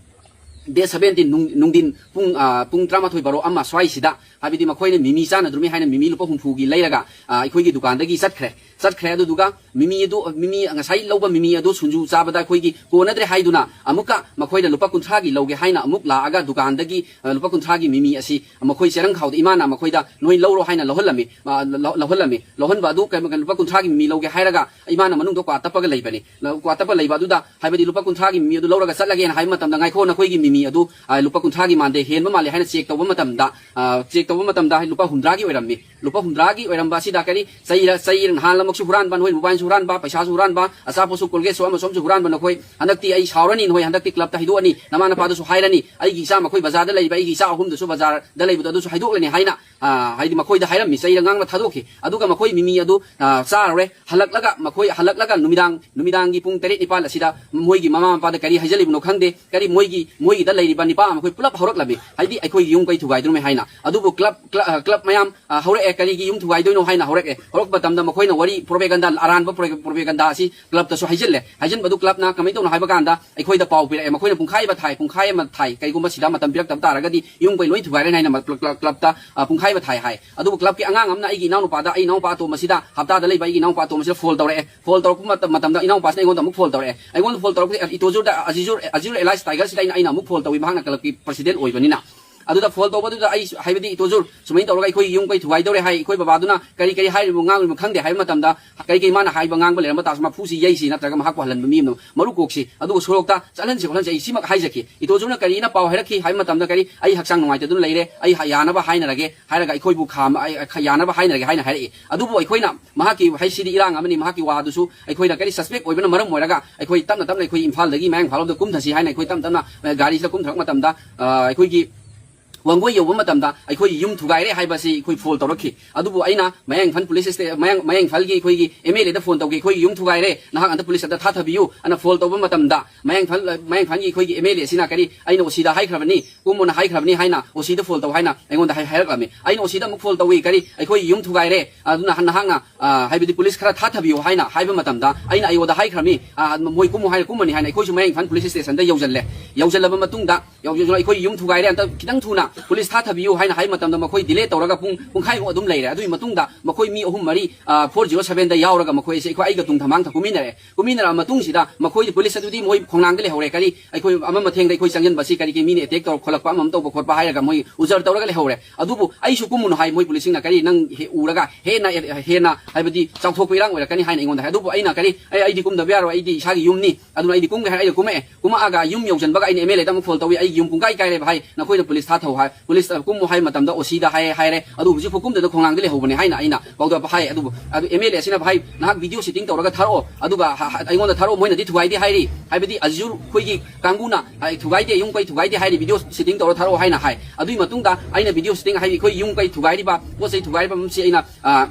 date seventeen ꯅꯨꯡ-, ꯅꯨꯡꯊꯤꯟ ꯄꯨꯡ, ꯑ, ꯄꯨꯡ ꯇꯔꯥꯃꯥꯊꯣꯏ ꯕꯥꯔꯣ ꯑꯃ ꯁ꯭ꯋꯥꯏꯁꯤꯗ, ꯍꯥꯏꯕꯗꯤ ꯃꯈꯣꯏꯅ ꯃꯤꯃꯤ ꯆꯥꯅꯗ꯭ꯔꯨꯃꯤ ꯍꯥꯏꯅ ꯃꯤꯃꯤ ꯂꯨꯄꯥ ꯍꯨꯝꯐꯨꯒꯤ ꯂꯩꯔꯒ, ꯑ, ꯑꯩꯈꯣꯏꯒꯤ ꯗꯨꯀꯥꯟꯗꯒꯤ ꯆꯠꯈ꯭ꯔꯦ꯫ ꯆꯠꯈ꯭ꯔꯦ꯫ ꯑꯗꯨꯗꯨꯒ ꯃꯤꯃꯤ ꯑꯗꯨ, ꯃꯤꯃꯤ, ꯉꯁꯥꯏ ꯂꯧꯕ ꯃꯤꯃꯤ ꯑꯗꯨ ꯁꯨꯟꯖꯨ ꯆꯥꯕꯗ ꯑꯩꯈꯣꯏꯒꯤ ꯀꯣꯟꯅꯗ꯭ꯔꯦ ꯍꯥꯏꯗꯨꯅ ꯑꯃꯨꯛꯀ ꯃꯈꯣꯏꯗ ꯂꯨꯄꯥ ꯀꯨꯟꯊ꯭ꯔꯥꯒꯤ ꯂꯧꯒꯦ ꯍꯥꯏꯅ ꯑꯃꯨꯛ ꯂꯥꯛꯑꯒ ꯗꯨꯀꯥꯟꯗꯒꯤ, ꯑ, ꯂꯨꯄꯥ ꯀꯨꯟꯊ꯭ꯔꯥꯒꯤ ꯃꯤꯃꯤ ꯑꯁꯤ ꯃꯈꯣꯏ ꯆꯦꯔꯪꯈꯥꯎꯗ ꯏꯃꯥꯅ ꯃꯈꯣꯏꯗ ꯅꯣꯏ ꯂꯧꯔꯣ ꯍꯥꯏꯅ ꯂꯧꯍꯜꯂꯝꯃꯤ꯫ ꯑ, ꯂꯧ-, ꯂꯧꯍꯜꯂꯝꯃꯤ꯫ ꯂꯧꯍꯟꯕ ꯑꯗꯨ ꯀꯩ-, ꯂꯨꯄꯥ ꯀꯨꯟꯊ꯭ꯔꯥꯒꯤ ꯃꯤꯃꯤ ꯂꯧꯒꯦ ꯍꯥꯏꯔꯒ ꯏꯃꯥꯅ ꯃꯅꯨꯡꯗ ꯀ꯭ꯋꯥ ꯇꯞꯄꯒ ꯂꯩꯕꯅꯤ꯫ ꯂ-, ꯀ꯭ꯋꯥ ꯇꯞꯄ ꯂꯩꯕ ꯑꯗꯨꯗ, ꯍꯥꯏꯕꯗꯤ ꯂꯨꯄꯥ ꯀꯨꯟꯊ꯭ꯔꯥꯒꯤ ꯃꯤꯃꯤ ꯑꯗꯨ ꯂꯧꯔꯒ ꯆꯠꯂꯒꯦꯅ ꯍꯥꯏꯕ ꯃꯇꯝꯗ, "ꯉꯥꯏꯈꯣ, ꯅꯈꯣꯏꯒꯤ ꯃꯤꯃꯤ ꯑꯗꯨ, ꯑ, ꯂꯨꯄꯥ ꯀꯨꯟꯊ꯭ꯔꯥꯒꯤ ꯃꯥꯟꯗꯦ, ꯍꯦꯟꯕ ꯃꯥꯜꯂꯦ" ꯍꯥꯏꯅ check ꯇꯧꯕ ꯃꯇꯝꯗ, ꯑ, check ꯇꯧꯕ ꯃꯇꯝꯗ ꯂꯨꯄꯥ ꯍꯨꯝꯗ꯭ꯔꯥꯒꯤ ꯑꯣꯏꯔꯝꯃꯤ꯫ ꯂꯨꯄꯥ ꯍꯨꯝꯗ꯭ꯔꯥꯒꯤ ꯑꯣꯏꯔꯝꯕ ꯑꯁꯤꯗ ꯀꯔꯤ ꯆꯩꯔ-, ꯆꯩꯔ ꯅꯍꯥꯟ ꯑꯃꯨꯛꯁꯨ ꯍꯨꯔꯥꯟꯕ, ꯅꯈꯣꯏ mobileꯁꯨ ꯍꯨꯔꯥꯟꯕ, ꯄꯩꯁꯥꯁꯨ ꯍꯨꯔꯥꯟꯕ, ꯑꯆꯥꯄꯣꯠꯁꯨ, Colgateꯁꯨ ꯑꯃꯁꯨ ꯑꯃꯁꯨ ꯍꯨꯔꯥꯟꯕ ꯅꯈꯣꯏ꯫ ꯍꯟꯗꯛꯇꯤ ꯑꯩ ꯁꯥꯎꯔꯅꯤ, ꯅꯈꯣꯏ ꯍꯟꯗꯛꯇꯤ clubꯇ ꯍꯥꯏꯗꯣꯛꯑꯅꯤ, ꯅꯃꯥ ꯅꯄꯥꯗꯁꯨ ꯍꯥꯏꯔꯅꯤ, ꯑꯩꯒꯤ ꯏꯆꯥ ꯃꯈꯣꯏ ꯕꯖꯥꯔꯗ ꯂꯩꯕ, ꯑꯩꯒꯤ ꯏꯆꯥ ꯑꯍꯨꯝꯗꯨꯁꯨ ꯕꯖꯥꯔꯗ ꯂꯩꯕꯗꯣ ꯑꯗꯨꯁꯨ ꯍꯥꯏꯗꯣꯛꯂꯅꯤ ꯍꯥꯏꯅ, ꯑ, ꯍꯥꯏꯗꯤ ꯃꯈꯣꯏꯗ ꯍꯥꯏꯔꯝꯃꯤ, ꯆꯩꯔ ꯉꯥꯡꯅ ꯊꯥꯗꯣꯛꯈꯤ꯫ ꯑꯗꯨꯒ ꯃꯈꯣꯏ ꯃꯤꯃꯤ ꯑꯗꯨ, ꯑ, ꯆꯥꯔꯨꯔꯦ꯫ ꯍꯜꯂꯛꯂꯒ ꯃꯈꯣꯏ ꯍꯜꯂꯛꯂꯒ ꯅꯨꯃꯤꯗꯥꯡ, ꯅꯨꯃꯤꯗꯥꯡꯒꯤ ꯄꯨꯡ ꯇꯔꯦꯠ ꯅꯤꯄꯥꯜ ꯑꯁꯤꯗ ꯃꯣꯏꯒꯤ ꯃꯃꯥ ꯃꯄꯥꯗ ꯀꯔꯤ ꯍꯥꯏꯖꯜꯂꯤꯕꯅꯣ ꯈꯪꯗꯦ, ꯀꯔꯤ ꯃꯣꯏꯒꯤ, ꯃꯣꯏꯒꯤꯗ ꯂꯩꯔꯤꯕ ꯅꯤꯄꯥ ꯃꯈꯣꯏ ꯄꯨꯂꯞ ꯍꯧꯔꯛꯂꯝꯃꯤ, ꯍꯥꯏꯗꯤ ꯑꯩꯈꯣꯏꯒꯤ ꯌꯨꯝ ꯀꯩ ꯊꯨꯒꯥꯏꯗ꯭ꯔꯨꯃꯦ ꯍꯥꯏꯅ꯫ ꯑꯗꯨꯕꯨ club, club, club ꯃꯌꯥꯝ, ꯑ, ꯍꯧꯔꯛꯑꯦ, ꯀꯔꯤꯒꯤ ꯌꯨꯝ ꯊꯨꯒꯥꯏꯗꯣꯏꯅꯣ ꯍꯥꯏꯅ ꯍꯧꯔꯛꯑꯦ꯫ ꯍꯧꯔꯛꯄ ꯃꯇꯝꯗ ꯃꯈꯣꯏꯅ ꯋꯥꯔꯤ, propaganda, ꯑꯔꯥꯟꯕ propaganda ꯑꯁꯤ clubꯇꯁꯨ ꯍꯥꯏꯖꯤꯜꯂꯦ꯫ ꯍꯥꯏꯖꯤꯟꯕꯗꯨ clubꯅ ꯀꯃꯥꯏꯅ ꯇꯧꯅꯣ ꯍꯥꯏꯕ ꯀꯥꯟꯗ ꯑꯩꯈꯣꯏꯗ ꯄꯥꯎ ꯄꯤꯔꯛꯑꯦ, ꯃꯈꯣꯏꯅ ꯄꯨꯡꯈꯥꯏ ꯑꯃ ꯊꯥꯏ, ꯄꯨꯡꯈꯥꯏ ꯑꯃ ꯊꯥꯏ, ꯀꯩꯒꯨꯝꯕ ꯁꯤꯗ ꯃꯇꯝ ꯄꯤꯔꯛꯇꯕ ꯇꯥꯔꯒꯗꯤ ꯌꯨꯝ ꯀꯩ ꯂꯣꯏ ꯊꯨꯒꯥꯏꯔꯅꯤ ꯍꯥꯏꯅ club, club, clubꯇ, ꯑ, ꯄꯨꯡꯈꯥꯏ ꯑꯃ ꯊꯥꯏ ꯍꯥꯏ꯫ ꯑꯗꯨꯕꯨ clubꯀꯤ ꯑꯉꯥꯡ ꯑꯃꯅ ꯑꯩꯒꯤ ꯏꯅꯥꯎꯅꯨꯄꯥꯗ, ꯑꯩ ꯏꯅꯥꯎꯄꯥ ꯑꯇꯣꯝꯕꯁꯤꯗ, ꯍꯞꯇꯥꯗ ꯂꯩꯕ ꯑꯩꯒꯤ ꯏꯅꯥꯎꯄꯥ ꯑꯇꯣꯝꯕꯁꯤꯗ phone ꯇꯧꯔꯛꯑꯦ꯫ Phone ꯇꯧꯔꯛꯄ ꯃꯇꯝ-, ꯃꯇꯝꯗ ꯏꯅꯥꯎꯄꯥꯁꯤꯅ ꯑꯩꯉꯣꯟꯗ ꯑꯃꯨꯛ phone ꯇꯧꯔꯛꯑꯦ꯫ ꯑꯩꯉꯣꯟꯗ phone ꯇꯧꯔꯛꯄꯁꯦ, "ꯏꯇꯣꯖꯨꯔꯗ, ꯑꯖꯤꯖꯨꯔ, ꯑꯖꯤꯖꯨꯔ Alliance Tigerꯁꯤꯗ ꯑꯩꯅ, ꯑꯩꯅ ꯑꯃꯨꯛ phone ꯇꯧꯏ, ꯃꯍꯥꯛꯅ clubꯀꯤ president ꯑꯣꯏꯕꯅꯤꯅ"꯫ ꯑꯗꯨꯗ phone ꯇꯧꯕꯗꯨꯗ ꯑꯩ ꯍꯥꯏꯕꯗꯤ, "ꯏꯇꯣꯖꯨꯔ, ꯁꯨꯃꯥꯏꯅ ꯇꯧꯔꯒ ꯑꯩꯈꯣꯏꯒꯤ ꯌꯨꯝ ꯀꯩ ꯊꯨꯒꯥꯏꯗꯧꯔꯦ ꯍꯥꯏ, ꯑꯩꯈꯣꯏ ꯕꯕꯥꯗꯨꯅ ꯀꯔꯤ ꯀꯔꯤ ꯍꯥꯏꯔꯤꯕ ꯉꯥꯡꯂꯤꯕ ꯈꯪꯗꯦ" ꯍꯥꯏꯕ ꯃꯇꯝꯗ, ꯀꯔꯤ ꯀꯔꯤ ꯃꯥꯅ ꯍꯥꯏꯕ ꯉꯥꯡꯕ ꯂꯩꯔꯝꯕ ꯇꯥꯔꯁꯨ ꯃꯥ ꯐꯨꯁꯤ ꯌꯩꯁꯤ ꯅꯠꯇ꯭ꯔꯒ ꯃꯍꯥꯛꯄꯨ ꯍꯜꯍꯟꯕ ꯃꯤ ꯑꯃꯅ ꯃꯔꯨ ꯀꯣꯛꯁꯤ, ꯑꯗꯨꯒ ꯁꯣꯔꯣꯛꯇ ꯆꯠꯍꯟꯁꯤ ꯈꯣꯠꯍꯟꯁꯤ, ꯑꯩ ꯁꯤꯃꯛ ꯍꯥꯏꯖꯈꯤ꯫ ꯏꯇꯣꯖꯨꯔꯅ ꯀꯔꯤꯅ ꯄꯥꯎ ꯍꯥꯏꯔꯛꯈꯤ ꯍꯥꯏꯕ ꯃꯇꯝꯗ, ꯀꯔꯤ, "ꯑꯩ ꯍꯛꯆꯥꯡ ꯅꯨꯡꯉꯥꯏꯇꯗꯨꯅ ꯂꯩꯔꯦ, ꯑꯩ ꯍ-, ꯌꯥꯅꯕ ꯍꯥꯏꯅꯔꯒꯦ" ꯍꯥꯏꯔꯒ ꯑꯩꯈꯣꯏꯕꯨ ꯈꯥꯝ-, ꯑꯩ, ꯑꯩ, ꯈ-, ꯌꯥꯅꯕ ꯍꯥꯏꯅꯔꯒꯦ ꯍꯥꯏꯅ ꯍꯥꯏꯔꯛꯏ꯫ ꯑꯗꯨꯕꯨ ꯑꯩꯈꯣꯏꯅ ꯃꯍꯥꯛꯀꯤ, ꯍꯥꯏꯁꯤꯗꯤ ꯏꯔꯥꯡ ꯑꯃꯅꯤ, ꯃꯍꯥꯛꯀꯤ ꯋꯥꯗꯨꯁꯨ ꯑꯩꯈꯣꯏꯅ ꯀꯔꯤ suspect ꯑꯣꯏꯕꯅ ꯃꯔꯝ ꯑꯣꯏꯔꯒ ꯑꯩꯈꯣꯏ ꯇꯞꯅ ꯇꯞꯅ ꯑꯩꯈꯣꯏ ꯏꯝꯐꯥꯜꯗꯒꯤ ꯃꯌꯥꯡ ꯏꯝꯐꯥꯜ ꯂꯣꯝꯗ ꯀꯨꯝꯊꯁꯤ ꯍꯥꯏꯅ ꯑꯩꯈꯣꯏ ꯇꯞꯅ ꯇꯞꯅ, ꯑ, ꯒꯥꯔꯤꯁꯤꯗ ꯀꯨꯝꯊꯔꯛꯄ ꯃꯇꯝꯗ, ꯑ, ꯑꯩꯈꯣꯏꯒꯤ ꯋꯥꯡꯒꯣꯏ ꯌꯧꯕ ꯃꯇꯝꯗ ꯑꯩꯈꯣꯏꯒꯤ ꯌꯨꯝ ꯊꯨꯒꯥꯏꯔꯦ ꯍꯥꯏꯕꯁꯤ ꯑꯩꯈꯣꯏ ꯐꯣꯟ ꯇꯧꯔꯛꯈꯤ꯫ ꯑꯗꯨꯕꯨ ꯑꯩꯅ ꯃꯌꯥꯡ ꯏꯝꯐꯥꯜ ꯄꯨꯂꯤꯁ ꯁ꯭ꯇꯦ-, ꯃꯌꯥꯡ, ꯃꯌꯥꯡ ꯏꯝꯐꯥꯜꯒꯤ ꯑꯩꯈꯣꯏꯒꯤ ꯑꯦꯝ ꯑꯦꯜ ꯑꯦꯗ ꯐꯣꯟ ꯇꯧꯈꯤ, "ꯑꯩꯈꯣꯏꯒꯤ ꯌꯨꯝ ꯊꯨꯒꯥꯏꯔꯦ, ꯅꯍꯥꯛ ꯑꯝꯇ ꯄꯨꯂꯤꯁ ꯑꯝꯇ ꯊꯥꯊꯕꯤꯌꯨ" ꯑꯅ ꯐꯣꯟ ꯇꯧꯕ ꯃꯇꯝꯗ, ꯃꯌꯥꯡ ꯏꯝꯐꯥꯜ, ꯃꯌꯥꯡ ꯏꯝꯐꯥꯜꯒꯤ ꯑꯩꯈꯣꯏꯒꯤ ꯑꯦꯝ ꯑꯦꯜ ꯑꯦ ꯑꯁꯤꯅ ꯀꯔꯤ, "ꯑꯩꯅ ꯑꯣ ꯁꯤꯗ ꯍꯥꯏꯈ꯭ꯔꯕꯅꯤ, ꯀꯨꯝꯃꯣꯅ ꯍꯥꯏꯈ꯭ꯔꯕꯅꯤ" ꯍꯥꯏꯅ ꯑꯣ ꯁꯤꯗ ꯐꯣꯟ ꯇꯧ ꯍꯥꯏꯅ ꯑꯩꯉꯣꯟꯗ ꯍꯥꯏ-, ꯍꯥꯏꯔꯛꯂꯝꯃꯤ꯫ ꯑꯩꯅ ꯑꯣ ꯁꯤꯗ ꯑꯃꯨꯛ ꯐꯣꯟ ꯇꯧꯏ, "ꯀꯔꯤ, ꯑꯩꯈꯣꯏꯒꯤ ꯌꯨꯝ ꯊꯨꯒꯥꯏꯔꯦ, ꯑꯗꯨꯅ ꯅꯍꯥꯛꯅ, ꯑ, ꯍꯥꯏꯕꯗꯤ ꯄꯨꯂꯤꯁ ꯈꯔ ꯊꯥꯊꯕꯤꯌꯨ" ꯍꯥꯏꯅ ꯍꯥꯏꯕ ꯃꯇꯝꯗ, ꯑꯩꯅ ꯑꯩꯉꯣꯟꯗ ꯍꯥꯏꯈ꯭ꯔꯝꯃꯤ, "ꯑ, ꯃꯣꯏ ꯀꯨꯝꯃꯨ ꯍꯥꯏꯔ ꯀꯨꯝꯃꯅꯤ" ꯍꯥꯏꯅ꯫ ꯑꯩꯈꯣꯏꯁꯨ ꯃꯌꯥꯡ ꯏꯝꯐꯥꯜ ꯄꯨꯂꯤꯁ ꯁ꯭ꯇꯦꯁꯟꯗ ꯌꯧꯁꯤꯜꯂꯦ꯫ ꯌꯧꯁꯤꯜꯂꯕ ꯃꯇꯨꯡꯗ, ꯌꯧ-, ꯌꯧ-, ꯑꯩꯈꯣꯏ ꯌꯨꯝ ꯊꯨꯒꯥꯏꯔꯦ, ꯑꯝꯇ ꯈꯤꯇꯪ ꯊꯨꯅ ꯄꯨꯂꯤꯁ ꯊꯥꯊꯕꯤꯌꯨ ꯍꯥꯏꯅ ꯍꯥꯏꯕ ꯃꯇꯝꯗ, ꯃꯈꯣꯏ ꯗꯤꯂꯦ ꯇꯧꯔꯒ ꯄꯨꯡ ꯄꯨꯡꯈꯥꯏꯃꯨꯛ ꯑꯗꯨꯝ ꯂꯩꯔꯦ꯫ ꯑꯗꯨꯒꯤ ꯃꯇꯨꯡꯗ ꯃꯈꯣꯏ ꯃꯤ ꯑꯍꯨꯝ ꯃꯔꯤ, ꯑ, ꯐꯣꯔ ꯖꯤꯔꯣ ꯁꯚꯦꯟꯗ ꯌꯥꯎꯔꯒ ꯃꯈꯣꯏ ꯑꯁꯦ ꯑꯩꯈꯣꯏ, ꯑꯩꯒ ꯇꯨꯡ ꯊꯝꯍꯥꯡ ꯊꯛ ꯀꯨꯝꯃꯤꯟꯅꯔꯦ꯫ ꯀꯨꯝꯃꯤꯟꯅꯔꯕ ꯃꯇꯨꯡꯁꯤꯗ ꯃꯈꯣꯏꯗꯤ ꯄꯨꯂꯤꯁ ꯑꯗꯨꯗꯤ ꯃꯣꯏ ꯈꯣꯡꯅꯥꯡꯗ ꯂꯩꯍꯧꯔꯦ꯫ ꯀꯔꯤ, ꯑꯩꯈꯣꯏ ꯑꯃ ꯃꯊꯦꯡꯗ ꯑꯩꯈꯣꯏ ꯆꯪꯁꯤꯟꯕꯁꯤ ꯀꯔꯤꯒꯤ ꯃꯤꯅ ꯑꯦꯇꯦꯛ ꯇꯧꯔ ꯈꯣꯠꯂꯛꯄ ꯑꯃ ꯑꯃ ꯇꯧꯕ ꯈꯣꯠꯄ ꯍꯥꯏꯔꯒ ꯃꯣꯏ ꯎꯖꯔ ꯇꯧꯔꯒ ꯂꯩꯍꯧꯔꯦ꯫ ꯑꯗꯨꯕꯨ ꯑꯩꯁꯨ ꯀꯨꯝꯃꯨꯅꯨ ꯍꯥꯏ ꯃꯣꯏ ꯄꯨꯂꯤꯁꯁꯤꯡꯅ꯫ ꯀꯔꯤ, ꯅꯪ ꯍꯦ-, ꯎꯔꯒ ꯍꯦꯟꯅ, ꯍꯦꯟꯅ ꯍꯥꯏꯕꯗꯤ ꯆꯥꯎꯊꯣꯛꯄ ꯏꯔꯥꯡ ꯑꯣꯏꯔꯛꯀꯅꯤ ꯍꯥꯏꯅ ꯑꯩꯉꯣꯟꯗ ꯍꯥꯏ꯫ ꯑꯗꯨꯕꯨ ꯑꯩꯅ ꯀꯔꯤ, "ꯑꯩ, ꯑꯩꯗꯤ ꯀꯨꯝꯗꯕ ꯌꯥꯔꯣꯏ, ꯑꯩꯗꯤ ꯏꯁꯥꯒꯤ ꯌꯨꯝꯅꯤ", ꯑꯗꯨꯅ ꯑꯩꯗꯤ ꯀꯨꯝꯒꯦ ꯍꯥꯏꯅ ꯑꯩꯗꯤ ꯀꯨꯝꯃꯛꯑꯦ꯫ ꯀꯨꯝꯃꯛꯑꯒ ꯌꯨꯝ ꯌꯧꯁꯤꯟꯕꯒ ꯑꯩꯅ ꯑꯦꯝ ꯑꯦꯜ ꯑꯦꯗ ꯑꯃꯨꯛ ꯐꯣꯟ ꯇꯧꯏ, "ꯑꯩꯒꯤ ꯌꯨꯝ ꯄꯨꯡꯀꯥꯏ ꯀꯥꯏꯔꯦ ꯚꯥꯏ, ꯅꯈꯣꯏꯅ ꯄꯨꯂꯤꯁ ꯊꯥꯊꯧ ꯍꯥꯏ, ꯄꯨꯂꯤꯁ, ꯑ, ꯀꯨꯝꯃꯨ ꯍꯥꯏ ꯃꯇꯝꯗ ꯑꯣ ꯁꯤꯗ ꯍꯥꯏ ꯍꯥꯏꯔꯦ, ꯑꯗꯨ ꯍꯧꯖꯤꯛ ꯐꯥꯎ ꯀꯨꯝꯗꯅ ꯈꯣꯡꯅꯥꯡꯗ ꯂꯩꯍꯧꯕꯅꯦ" ꯍꯥꯏꯅ ꯑꯩꯅ ꯄꯥꯎꯗꯝ ꯍꯥꯏ꯫ ꯑꯗꯨꯕꯨ ꯑꯗꯨ ꯑꯦꯝ ꯑꯦꯜ ꯑꯦ ꯑꯁꯤꯅ, "ꯚꯥꯏ, ꯅꯍꯥꯛ ꯚꯤꯗꯤꯑꯣ ꯁꯤꯇꯤꯡ ꯇꯧꯔꯒ ꯊꯥꯔꯛꯑꯣ, ꯑꯗꯨꯒ ꯍ-, ꯍ-, ꯑꯩꯉꯣꯟꯗ ꯊꯥꯔꯛꯑꯣ, ꯃꯣꯏꯅꯗꯤ ꯊꯨꯒꯥꯏꯗꯦ ꯍꯥꯏꯔꯤ, ꯍꯥꯏꯕꯗꯤ ꯑꯖꯨꯔ ꯑꯩꯈꯣꯏꯒꯤ ꯀꯥꯡꯕꯨꯅ, ꯑ, ꯊꯨꯒꯥꯏꯗꯦ, ꯌꯨꯝ ꯀꯩ ꯊꯨꯒꯥꯏꯗꯦ ꯍꯥꯏꯔꯤ, ꯚꯤꯗꯤꯑꯣ ꯁꯤꯇꯤꯡ ꯇꯧꯔ ꯊꯥꯔꯛꯑꯣ" ꯍꯥꯏꯅ ꯍꯥꯏ꯫ ꯑꯗꯨꯒꯤ ꯃꯇꯨꯡꯗ ꯑꯩꯅ ꯚꯤꯗꯤꯑꯣ ꯁꯤꯇꯤꯡ ꯍꯥꯏꯗꯤ ꯑꯩꯈꯣꯏ ꯌꯨꯝ ꯀꯩ ꯊꯨꯒꯥꯏꯔꯤꯕ, ꯄꯣꯠ ꯆꯩ ꯊꯨꯒꯥꯏꯔꯤꯕ ꯃꯁꯤ ꯑꯩꯅ, ꯑ,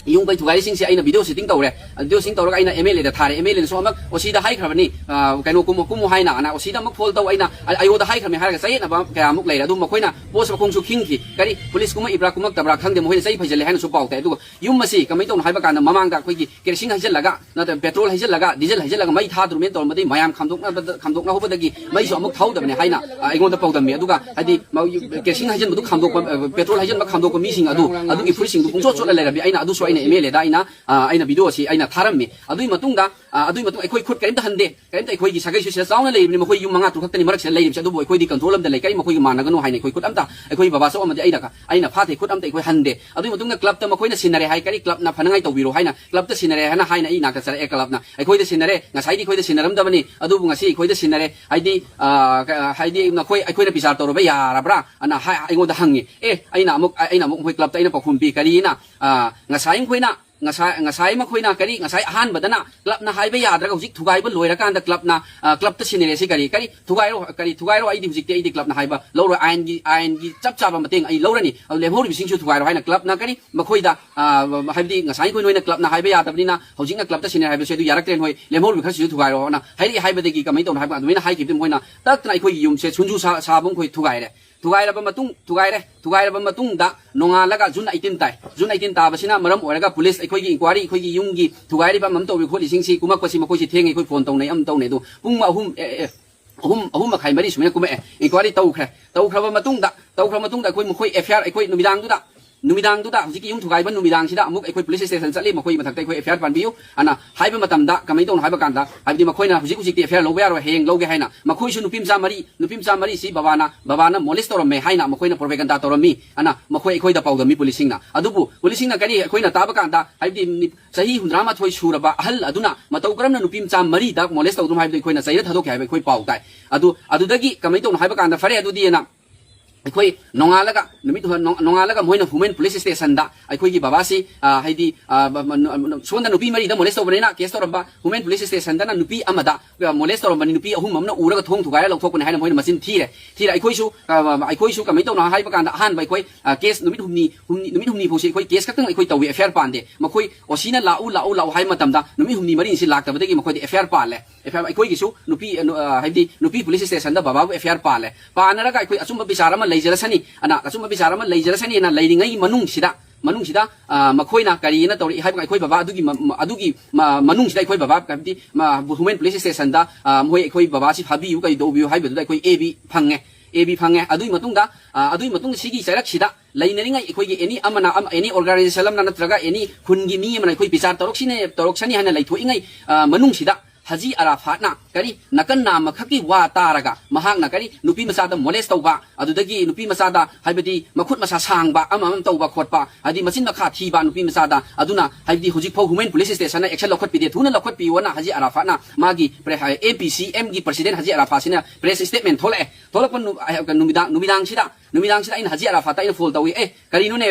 ꯌꯨꯝ ꯀꯩ ꯊꯨꯒꯥꯏꯔꯤꯁꯤꯡꯁꯦ ꯑꯩꯅ ꯚꯤꯗꯤꯑꯣ ꯁꯤꯇꯤꯡ ꯇꯧꯔꯦ꯫ ꯚꯤꯗꯤꯑꯣ ꯁꯤꯇꯤꯡ ꯇꯧꯔꯒ ꯑꯩꯅ ꯑꯦꯝ ꯑꯦꯜ ꯑꯦꯗ ꯊꯥꯔꯦ꯫ ꯑꯦꯝ ꯑꯦꯜ ꯑꯦꯅꯁꯨ ꯑꯃꯨꯛ ꯑꯣ ꯁꯤꯗ ꯍꯥꯏꯈ꯭ꯔꯕꯅꯤ, ꯑ, ꯀꯩꯅꯣ ꯀꯨꯝꯃꯨ, ꯀꯨꯝꯃꯨ ꯍꯥꯏꯅ, ꯑꯅ ꯑꯣ ꯁꯤꯗ ꯑꯃꯨꯛ ꯐꯣꯟ ꯇꯧ, ꯑꯩꯅ ꯑ-, ꯑꯩꯉꯣꯟꯗ ꯍꯥꯏꯈ꯭ꯔꯕꯅꯤ ꯍꯥꯏꯔꯒ ꯆꯌꯦꯠꯅꯕ ꯀꯌꯥꯃꯨꯛ ꯂꯩꯔꯦ꯫ ꯑꯗꯨ ꯃꯈꯣꯏꯅ ꯄꯣꯠꯁꯦ ꯃꯈꯣꯡꯁꯨ ꯈꯤꯡꯈꯤ꯫ ꯀꯔꯤ, ꯄꯨꯂꯤꯁ ꯀꯨꯝꯃꯛꯏꯕ꯭ꯔꯥ ꯀꯨꯝꯃꯛꯇꯕ꯭ꯔꯥ ꯈꯪꯗꯦ, ꯃꯈꯣꯏꯅ ꯆꯩ ꯐꯩꯖꯜꯂꯦ ꯍꯥꯏꯅꯁꯨ ꯄꯥꯎ ꯇꯥꯏ꯫ ꯑꯗꯨꯒ ꯌꯨꯝ ꯑꯁꯤ ꯀꯃꯥꯏꯅ ꯇꯧꯅꯣ ꯍꯥꯏꯕ ꯀꯥꯟꯗ, ꯃꯃꯥꯡꯗ ꯑꯩꯈꯣꯏꯒꯤ ꯀꯦꯔꯣꯁꯤꯟ ꯍꯩꯖꯤꯜꯂꯒ, ꯅꯠꯇ꯭ꯔꯒ ꯄꯦꯇ꯭ꯔꯣꯜ ꯍꯩꯖꯤꯜꯂꯒ, ꯗꯤꯖꯜ ꯍꯩꯖꯤꯜꯂꯒ ꯃꯩ ꯊꯥꯗ꯭ꯔꯨꯃꯦꯅ ꯇꯧꯔꯝꯕꯗꯒꯤ ꯃꯌꯥꯝ ꯈꯥꯝꯗꯣꯛꯅꯕꯗ-, ꯈꯥꯝꯗꯣꯛꯅꯍꯧꯕꯗꯒꯤ ꯃꯩꯁꯨ ꯑꯃꯨꯛ ꯊꯧꯗꯕꯅꯦ ꯍꯥꯏꯅ, ꯑ, ꯑꯩꯉꯣꯟꯗ ꯄꯥꯎꯗꯝꯃꯤ꯫ ꯑꯗꯨꯒ ꯍꯥꯏꯗꯤ ꯃ-, ꯀꯦꯔꯣꯁꯤꯟ ꯍꯩꯖꯤꯟꯕꯗꯨ ꯈꯥꯝꯗꯣꯛꯄ, ꯑ, ꯄꯦꯇ꯭ꯔꯣꯜ ꯍꯩꯖꯤꯟꯕ ꯈꯥꯝꯗꯣꯛꯄ ꯃꯤꯁꯤꯡ ꯑꯗꯨ, ꯑꯗꯨꯒꯤ ꯐꯨꯔꯤꯠꯁꯤꯡꯗꯨ ꯄꯨꯡꯆꯣꯠ ꯆꯣꯠꯂ ꯂꯩꯔꯝꯃꯤ꯫ ꯑꯩꯅ ꯑꯗꯨꯁꯨ ꯑꯩꯅ ꯑꯦꯝ ꯑꯦꯜ ꯑꯦꯗ ꯑꯩꯅ, ꯑ, ꯑꯩꯅ ꯚꯤꯗꯤꯑꯣ ꯑꯁꯤ ꯑꯩꯅ ꯊꯥꯔꯝꯃꯤ꯫ ꯑꯗꯨꯒꯤ ꯃꯇꯨꯡꯗ, ꯑ, ꯑꯗꯨꯒꯤ ꯃꯇꯨꯡ ꯑꯩꯈꯣꯏ ꯈꯨꯠ ꯀꯔꯤꯝꯇ ꯍꯟꯗꯦ꯫ ꯀꯔꯤꯝꯇ, ꯑꯩꯈꯣꯏꯒꯤ ꯁꯥꯒꯩꯁꯨ ꯁꯤꯗ ꯆꯥꯎꯅ ꯂꯩꯔꯤꯕꯅꯤ, ꯃꯈꯣꯏ ꯌꯨꯝ ꯃꯉꯥ ꯇꯔꯨꯛ ꯈꯛꯇꯅꯤ ꯃꯔꯛꯁꯤꯗ ꯂꯩꯔꯤꯕꯁꯦ, ꯑꯗꯨꯕꯨ ꯑꯩꯈꯣꯏꯗꯤ ꯀꯟꯇ꯭ꯔꯣꯜ ꯑꯝꯗ ꯂꯩ꯫ ꯀꯔꯤ, ꯃꯈꯣꯏꯒ ꯃꯥꯟꯅꯒꯅꯨ ꯍꯥꯏꯅ ꯑꯩꯈꯣꯏ ꯈꯨꯠ ꯑꯝꯇ, ꯑꯩꯈꯣꯏ ꯕꯕꯥꯆꯧ ꯑꯃꯗꯤ ꯑꯩꯅ, ꯑꯩꯅ ꯐꯥꯊꯦ, ꯈꯨꯠ ꯑꯝꯇ ꯑꯩꯈꯣꯏ ꯍꯟꯗꯦ꯫ ꯑꯗꯨꯒꯤ ꯃꯇꯨꯡꯗ ꯀ꯭ꯂꯕꯇ ꯃꯈꯣꯏꯅ ꯁꯤꯟꯅꯔꯦ ꯍꯥꯏ꯫ ꯀꯔꯤ, ꯀ꯭ꯂꯕꯅ ꯐꯅꯉꯥꯏ ꯇꯧꯕꯤꯔꯣ ꯍꯥꯏꯅ ꯀ꯭ꯂꯕꯇ ꯁꯤꯟꯅꯔꯦ ꯍꯥꯏꯅ, ꯍꯥꯏꯅ ꯑꯩ ꯏꯅꯥꯛꯇ ꯆꯠꯂꯛꯑꯦ꯫ ꯀ꯭ꯂꯕꯅ ꯑꯩꯈꯣꯏꯗ ꯁꯤꯟꯅꯔꯦ, ꯉꯁꯥꯏꯗꯤ ꯑꯩꯈꯣꯏꯗ ꯁꯤꯟꯅꯔꯝꯗꯕꯅꯤ, ꯑꯗꯨꯕꯨ ꯉꯁꯤ ꯑꯩꯈꯣꯏꯗ ꯁꯤꯟꯅꯔꯦ꯫ ꯍꯥꯏꯗꯤ, ꯑ, ꯀ-, ꯍꯥꯏꯗꯤ ꯅꯈꯣꯏ, ꯑꯩꯈꯣꯏꯅ ꯕꯤꯆꯥꯔ ꯇꯧꯔꯕ ꯌꯥꯔꯕ꯭ꯔꯥ ꯑꯅ ꯍꯥꯏ-, ꯑꯩꯉꯣꯟꯗ ꯍꯪꯉꯤ꯫ ꯑꯦ, ꯑꯩꯅ ꯑꯃꯨꯛ, ꯑꯩꯅ ꯑꯃꯨꯛ ꯃꯈꯣꯏ ꯀ꯭ꯂꯕꯇ ꯑꯩꯅ ꯄꯥꯎꯈꯨꯝ ꯄꯤ꯫ ꯀꯔꯤꯅ, ꯑ, ꯉꯁꯥꯏ ꯃꯈꯣꯏꯅ ꯉꯁꯥꯏ, ꯉꯁꯥꯏ ꯃꯈꯣꯏꯅ ꯀꯔꯤ, ꯉꯁꯥꯏ ꯑꯍꯥꯟꯕꯗꯅ clubꯅ ꯍꯥꯏꯕ ꯌꯥꯗ꯭ꯔꯒ ꯍꯧꯖꯤꯛ ꯊꯨꯒꯥꯏꯕ ꯂꯣꯏꯔꯀꯥꯟꯗ clubꯅ, ꯑ, clubꯇ ꯁꯤꯟꯅꯔꯦ꯫ ꯁꯤ ꯀꯔꯤ, ꯀꯔꯤ ꯊꯨꯒꯥꯏꯔꯣ, ꯀꯔꯤ ꯊꯨꯒꯥꯏꯔꯣ, ꯑꯩꯗꯤ ꯍꯧꯖꯤꯛꯇꯤ ꯑꯩꯗꯤ clubꯅ ꯍꯥꯏꯕ ꯂꯧꯔꯣꯏ꯫ ꯑꯥꯏꯟꯒꯤ, ꯑꯥꯏꯟꯒꯤ ꯆꯞ ꯆꯥꯕ ꯃꯇꯦꯡ ꯑꯩ ꯂꯧꯔꯅꯤ꯫ ꯑꯗꯨ ꯂꯦꯝꯍꯧꯔꯤꯕꯁꯤꯡꯁꯨ ꯊꯨꯒꯥꯏꯔꯣ ꯍꯥꯏꯅ clubꯅ ꯀꯔꯤ, ꯃꯈꯣꯏꯗ, ꯑ, ꯍꯥꯏꯕꯗꯤ ꯉꯁꯥꯏ ꯑꯩꯈꯣꯏ ꯅꯣꯏꯅ clubꯅ ꯍꯥꯏꯕ ꯌꯥꯗꯕꯅꯤꯅ ꯍꯧꯖꯤꯛꯅ clubꯇ ꯁꯤꯟꯅꯔꯦ ꯍꯥꯏꯕꯁꯦ ꯑꯗꯨ ꯌꯥꯔꯛꯇ꯭ꯔꯦ, ꯅꯣꯏ ꯂꯦꯝꯍꯧꯔꯤꯕ ꯈꯔꯁꯤꯁꯨ ꯊꯨꯒꯥꯏꯔꯣꯅ ꯍꯥꯏꯔꯛꯏ꯫ ꯍꯥꯏꯕꯗꯒꯤ ꯀꯃꯥꯏꯅ ꯇꯧꯅꯣ ꯍꯥꯏꯕ ꯑꯗꯨꯃꯥꯏꯅ ꯍꯥꯏꯈꯤꯕꯗꯒꯤ ꯃꯈꯣꯏꯅ ꯇꯛꯇꯅ ꯑꯩꯈꯣꯏꯒꯤ ꯌꯨꯝꯁꯦ ꯁꯨꯟꯖꯨ ꯁꯥ-, ꯁꯥꯕ ꯃꯈꯣꯏ ꯊꯨꯒꯥꯏꯔꯦ꯫ ꯊꯨꯒꯥꯏꯔꯕ ꯃꯇꯨꯡ, ꯊꯨꯒꯥꯏꯔꯦ꯫ ꯊꯨꯒꯥꯏꯔꯕ ꯃꯇꯨꯡꯗ ꯅꯣꯡꯉꯥꯜꯂꯒ June eighteen ꯇꯥꯏ꯫ June eighteen ꯇꯥꯕꯁꯤꯅ ꯃꯔꯝ ꯑꯣꯏꯔꯒ police ꯑꯩꯈꯣꯏꯒꯤ inquiry, ꯑꯩꯈꯣꯏꯒꯤ ꯌꯨꯝꯒꯤ ꯊꯨꯒꯥꯏꯔꯤꯕ ꯑꯃ ꯇꯧꯔꯤ ꯈꯣꯠꯂꯤꯁꯤꯡꯁꯤ ꯀꯨꯝꯃꯛꯄꯁꯤ ꯃꯈꯣꯏꯁꯤ ꯊꯦꯡꯉꯦ, ꯑꯩꯈꯣꯏ phone ꯇꯧꯅꯩ, ꯑꯃ ꯇꯧꯅꯩ꯫ ꯑꯗꯨ ꯄꯨꯡ ꯑꯍꯨꯝ, ꯑꯦ, ꯑꯦ, ꯑꯍꯨꯝ, ꯑꯍꯨꯝ ꯃꯈꯥꯏ ꯃꯔꯤ ꯁꯨꯃꯥꯏꯅ ꯀꯨꯝꯃꯛꯑꯦ꯫ Inquiry ꯇꯧꯈ꯭ꯔꯦ꯫ ꯇꯧꯈ꯭ꯔꯕ ꯃꯇꯨꯡꯗ, ꯇꯧꯈ꯭ꯔꯕ ꯃꯇꯨꯡꯗ ꯑꯩꯈꯣꯏ ꯃꯈꯣꯏ F I R, ꯑꯩꯈꯣꯏ ꯅꯨꯃꯤꯗꯥꯡꯗꯨꯗ, ꯅꯨꯃꯤꯗꯥꯡꯗꯨꯗ ꯍꯧꯖꯤꯛꯀꯤ ꯌꯨꯝ ꯊꯨꯒꯥꯏꯕ ꯅꯨꯃꯤꯗꯥꯡꯁꯤꯗ ꯑꯃꯨꯛ ꯑꯩꯈꯣꯏ police station ꯆꯠꯂꯤ, ꯃꯈꯣꯏꯒꯤ ꯃꯊꯛꯇ ꯑꯩꯈꯣꯏ F I R ꯄꯥꯟꯕꯤꯌꯨ ꯑꯅ ꯍꯥꯏꯕ ꯃꯇꯝꯗ ꯀꯃꯥꯏꯅ ꯇꯧꯅꯣ ꯍꯥꯏꯕ ꯀꯥꯟꯗ, ꯍꯥꯏꯕꯗꯤ ꯃꯈꯣꯏꯅ ꯍꯧꯖꯤꯛ ꯍꯧꯖꯤꯛꯇꯤ F I R ꯂꯧꯕ ꯌꯥꯔꯣꯏ, ꯍꯌꯦꯡ ꯂꯧꯒꯦ ꯍꯥꯏꯅ ꯃꯈꯣꯏꯁꯨ ꯅꯨꯄꯤ ꯃꯆꯥ ꯃꯔꯤ, ꯅꯨꯄꯤ ꯃꯆꯥ ꯃꯔꯤꯁꯤ ꯕꯕꯥꯅ, ꯕꯕꯥꯅ molest ꯇꯧꯔꯝꯃꯦ ꯍꯥꯏꯅ ꯃꯈꯣꯏꯅ propaganda ꯇꯧꯔꯝꯃꯤ ꯑꯅ ꯃꯈꯣꯏ ꯑꯩꯈꯣꯏꯗ ꯄꯥꯎꯗꯝꯃꯤ policeꯁꯤꯡꯅ꯫ ꯑꯗꯨꯕꯨ policeꯁꯤꯡꯅ ꯀꯔꯤ ꯑꯩꯈꯣꯏꯅ ꯇꯥꯕ ꯀꯥꯟꯗ, ꯍꯥꯏꯕꯗꯤ ꯆꯍꯤ ꯍꯨꯝꯗ꯭ꯔꯥ ꯃꯥꯊꯣꯏ ꯁꯨꯔꯕ ꯑꯍꯜ ꯑꯗꯨꯅ ꯃꯇꯧ ꯀꯔꯝꯅ ꯅꯨꯄꯤ ꯃꯆꯥ ꯃꯔꯤꯗ molest ꯇꯧꯗꯨꯅꯣ ꯍꯥꯏꯕꯗꯨ ꯑꯩꯈꯣꯏꯅ ꯆꯩꯔ ꯊꯥꯗꯣꯛꯈꯤ ꯍꯥꯏꯕ ꯑꯩꯈꯣꯏ ꯄꯥꯎ ꯇꯥꯏ꯫ ꯑꯗꯨ, ꯑꯗꯨꯗꯒꯤ ꯀꯃꯥꯏꯅ ꯇꯧꯅꯣ ꯍꯥꯏꯕ ꯀꯥꯟꯗ, ꯐꯔꯦ ꯑꯗꯨꯗꯤ ꯑꯅ ꯑꯩꯈꯣꯏ ꯅꯣꯡꯉꯥꯜꯂꯒ, ꯅꯨꯃꯤꯠ ꯅꯣꯡ-, ꯅꯣꯡꯉꯥꯜꯂꯒ ꯃꯣꯏꯅ Women Police Stationꯗ ꯑꯩꯈꯣꯏꯒꯤ ꯕꯕꯥꯁꯤ, ꯑ, ꯍꯥꯏꯗꯤ, ꯑ, ꯕ-, ꯃ-, ꯅ-, ꯅ-, ꯁꯣꯝꯗ ꯅꯨꯄꯤ ꯃꯔꯤꯗ molest ꯇꯧꯕꯅꯤꯅ case ꯇꯧꯔꯝꯕ, Women Police Stationꯗꯅ ꯅꯨꯄꯤ ꯑꯃꯗ, ꯑ, molest ꯇꯧꯔꯝꯕꯅꯤ, ꯅꯨꯄꯤ ꯑꯍꯨꯝ ꯑꯃꯅ ꯎꯔꯒ ꯊꯣꯡ ꯊꯨꯒꯥꯏꯔ ꯂꯧꯊꯣꯛꯄꯅꯤ ꯍꯥꯏꯅ ꯃꯣꯏꯅ ꯃꯆꯤꯟ ꯊꯤꯔꯦ꯫ ꯊꯤꯔꯦ꯫ ꯑꯩꯈꯣꯏꯁꯨ, ꯑ, ꯑꯩꯈꯣꯏꯁꯨ ꯀꯃꯥꯏꯅ ꯇꯧꯅꯣ ꯍꯥꯏꯕ ꯀꯥꯟꯗ, ꯑꯍꯥꯟꯕ ꯑꯩꯈꯣꯏ, ꯑ, case ꯅꯨꯃꯤꯠ ꯍꯨꯝꯅꯤ, ꯍꯨꯝꯅꯤ, ꯅꯨꯃꯤꯠ ꯍꯨꯝꯅꯤ ꯐꯥꯎꯁꯤ ꯑꯩꯈꯣꯏ case ꯈꯛꯇꯪ ꯑꯩꯈꯣꯏ ꯇꯧꯏ, F I R ꯄꯥꯟꯗꯦ꯫ ꯃꯈꯣꯏ OCꯅ ꯂꯥꯛꯎ, ꯂꯥꯛꯎ, ꯂꯥꯛꯎ ꯍꯥꯏꯕ ꯃꯇꯝꯗ ꯅꯨꯃꯤꯠ ꯍꯨꯝꯅꯤ ꯃꯔꯤꯅꯤꯁꯤ ꯂꯥꯛꯇꯕꯗꯒꯤ ꯃꯈꯣꯏꯗ F I R ꯄꯥꯜꯂꯦ꯫ F I R, ꯑꯩꯈꯣꯏꯒꯤꯁꯨ ꯅꯨꯄꯤ, ꯑ, ꯅꯨ-, ꯑ, ꯍꯥꯏꯕꯗꯤ ꯅꯨꯄꯤ police stationꯗ ꯕꯕꯥꯕꯨ F I R ꯄꯥꯜꯂꯦ꯫ ꯄꯥꯟꯅꯔꯒ ꯑꯩꯈꯣꯏ ꯑꯆꯨꯝꯕ ꯕꯤꯆꯥꯔ ꯑꯃ ꯂꯩꯖꯔꯁꯅꯤ, ꯑꯅ ꯑꯆꯨꯝꯕ ꯕꯤꯆꯥꯔ ꯑꯃ ꯂꯩꯖꯔꯁꯅꯤꯅ ꯂꯩꯔꯤꯉꯩ ꯃꯅꯨꯡꯁꯤꯗ, ꯃꯅꯨꯡꯁꯤꯗ, ꯑ, ꯃꯈꯣꯏꯅ ꯀꯔꯤꯅ ꯇꯧꯔꯛꯏ ꯍꯥꯏꯕ, ꯑꯩꯈꯣꯏ ꯕꯕꯥ ꯑꯗꯨꯒꯤ ꯃ-, ꯃ-, ꯑꯗꯨꯒꯤ ꯃ-, ꯃꯅꯨꯡꯁꯤꯗ ꯑꯩꯈꯣꯏ ꯕꯕꯥ, ꯍꯥꯏꯕꯗꯤ, ꯃ-, Women Police Stationꯗ, ꯑ, ꯃꯈꯣꯏ ꯑꯩꯈꯣꯏ ꯕꯕꯥꯁꯤ ꯐꯥꯕꯤꯌꯨ, ꯀꯔꯤ ꯇꯧꯕꯤꯌꯨ ꯍꯥꯏꯕꯗꯨꯗ ꯑꯩꯈꯣꯏ A B ꯐꯪꯉꯦ꯫ A B ꯐꯪꯉꯦ꯫ ꯑꯗꯨꯒꯤ ꯃꯇꯨꯡꯗ, ꯑ, ꯑꯗꯨꯒꯤ ꯃꯇꯨꯡꯗ ꯁꯤꯒꯤ ꯆꯩꯔꯛꯁꯤꯗ ꯂꯩꯅꯔꯤꯉꯩ ꯑꯩꯈꯣꯏꯒꯤ any ꯑꯃꯅ ꯑꯃ, any organization ꯑꯃꯅ ꯅꯠꯇ꯭ꯔꯒ any ꯈꯨꯟꯒꯤ ꯃꯤ ꯑꯃꯅ ꯑꯩꯈꯣꯏ ꯕꯤꯆꯥꯔ ꯇꯧꯔꯛꯁꯤꯅꯦ, ꯇꯧꯔꯛꯁꯅꯤ ꯍꯥꯏꯅ ꯂꯩꯊꯣꯛꯏꯉꯩ, ꯑ, ꯃꯅꯨꯡꯁꯤꯗ ꯍꯖꯤ ꯑꯔꯥꯐꯥꯠꯅ ꯀꯔꯤ ꯅꯥꯀꯟ ꯅꯥꯝꯃꯈꯛꯀꯤ ꯋꯥ ꯇꯥꯔꯒ ꯃꯍꯥꯛꯅ ꯀꯔꯤ ꯅꯨꯄꯤ ꯃꯆꯥꯗ molest ꯇꯧꯕ, ꯑꯗꯨꯗꯒꯤ ꯅꯨꯄꯤ ꯃꯆꯥꯗ ꯍꯥꯏꯕꯗꯤ ꯃꯈꯨꯠ ꯃꯁꯥ ꯁꯥꯡꯕ ꯑꯃ ꯑꯃ ꯇꯧꯕ ꯈꯣꯠꯄ, ꯍꯥꯏꯗꯤ ꯃꯆꯤꯟ ꯃꯈꯥ ꯊꯤꯕ ꯅꯨꯄꯤ ꯃꯆꯥꯗ, ꯑꯗꯨꯅ ꯍꯥꯏꯕꯗꯤ ꯍꯧꯖꯤꯛ ꯐꯥꯎ Women Police Stationꯅ action ꯂꯧꯈꯠꯄꯤꯗꯦ, ꯊꯨꯅ ꯂꯧꯈꯠꯄꯤꯌꯣꯅ ꯍꯖꯤ ꯑꯔꯥꯐꯥꯠꯅ ꯃꯥꯒꯤ pre-, M P C Mꯒꯤ president ꯍꯖꯤ ꯑꯔꯥꯐꯥꯠꯁꯤꯅ press statement ꯊꯣꯛꯂꯛꯑꯦ꯫ ꯊꯣꯛꯂꯛꯄ ꯅꯨ-, ꯑ, ꯅꯨꯃꯤꯗꯥꯡ, ꯅꯨꯃꯤꯗꯥꯡꯁꯤꯗ ꯅꯨꯃꯤꯗꯥꯡꯁꯤꯗ ꯑꯩꯅ ꯍꯖꯤ ꯑꯔꯥꯐꯥꯠꯇ ꯑꯩꯅ ꯐꯣꯟ ꯇꯧꯏ, "ꯑꯦ, ꯀꯔꯤꯅꯣꯅꯦ,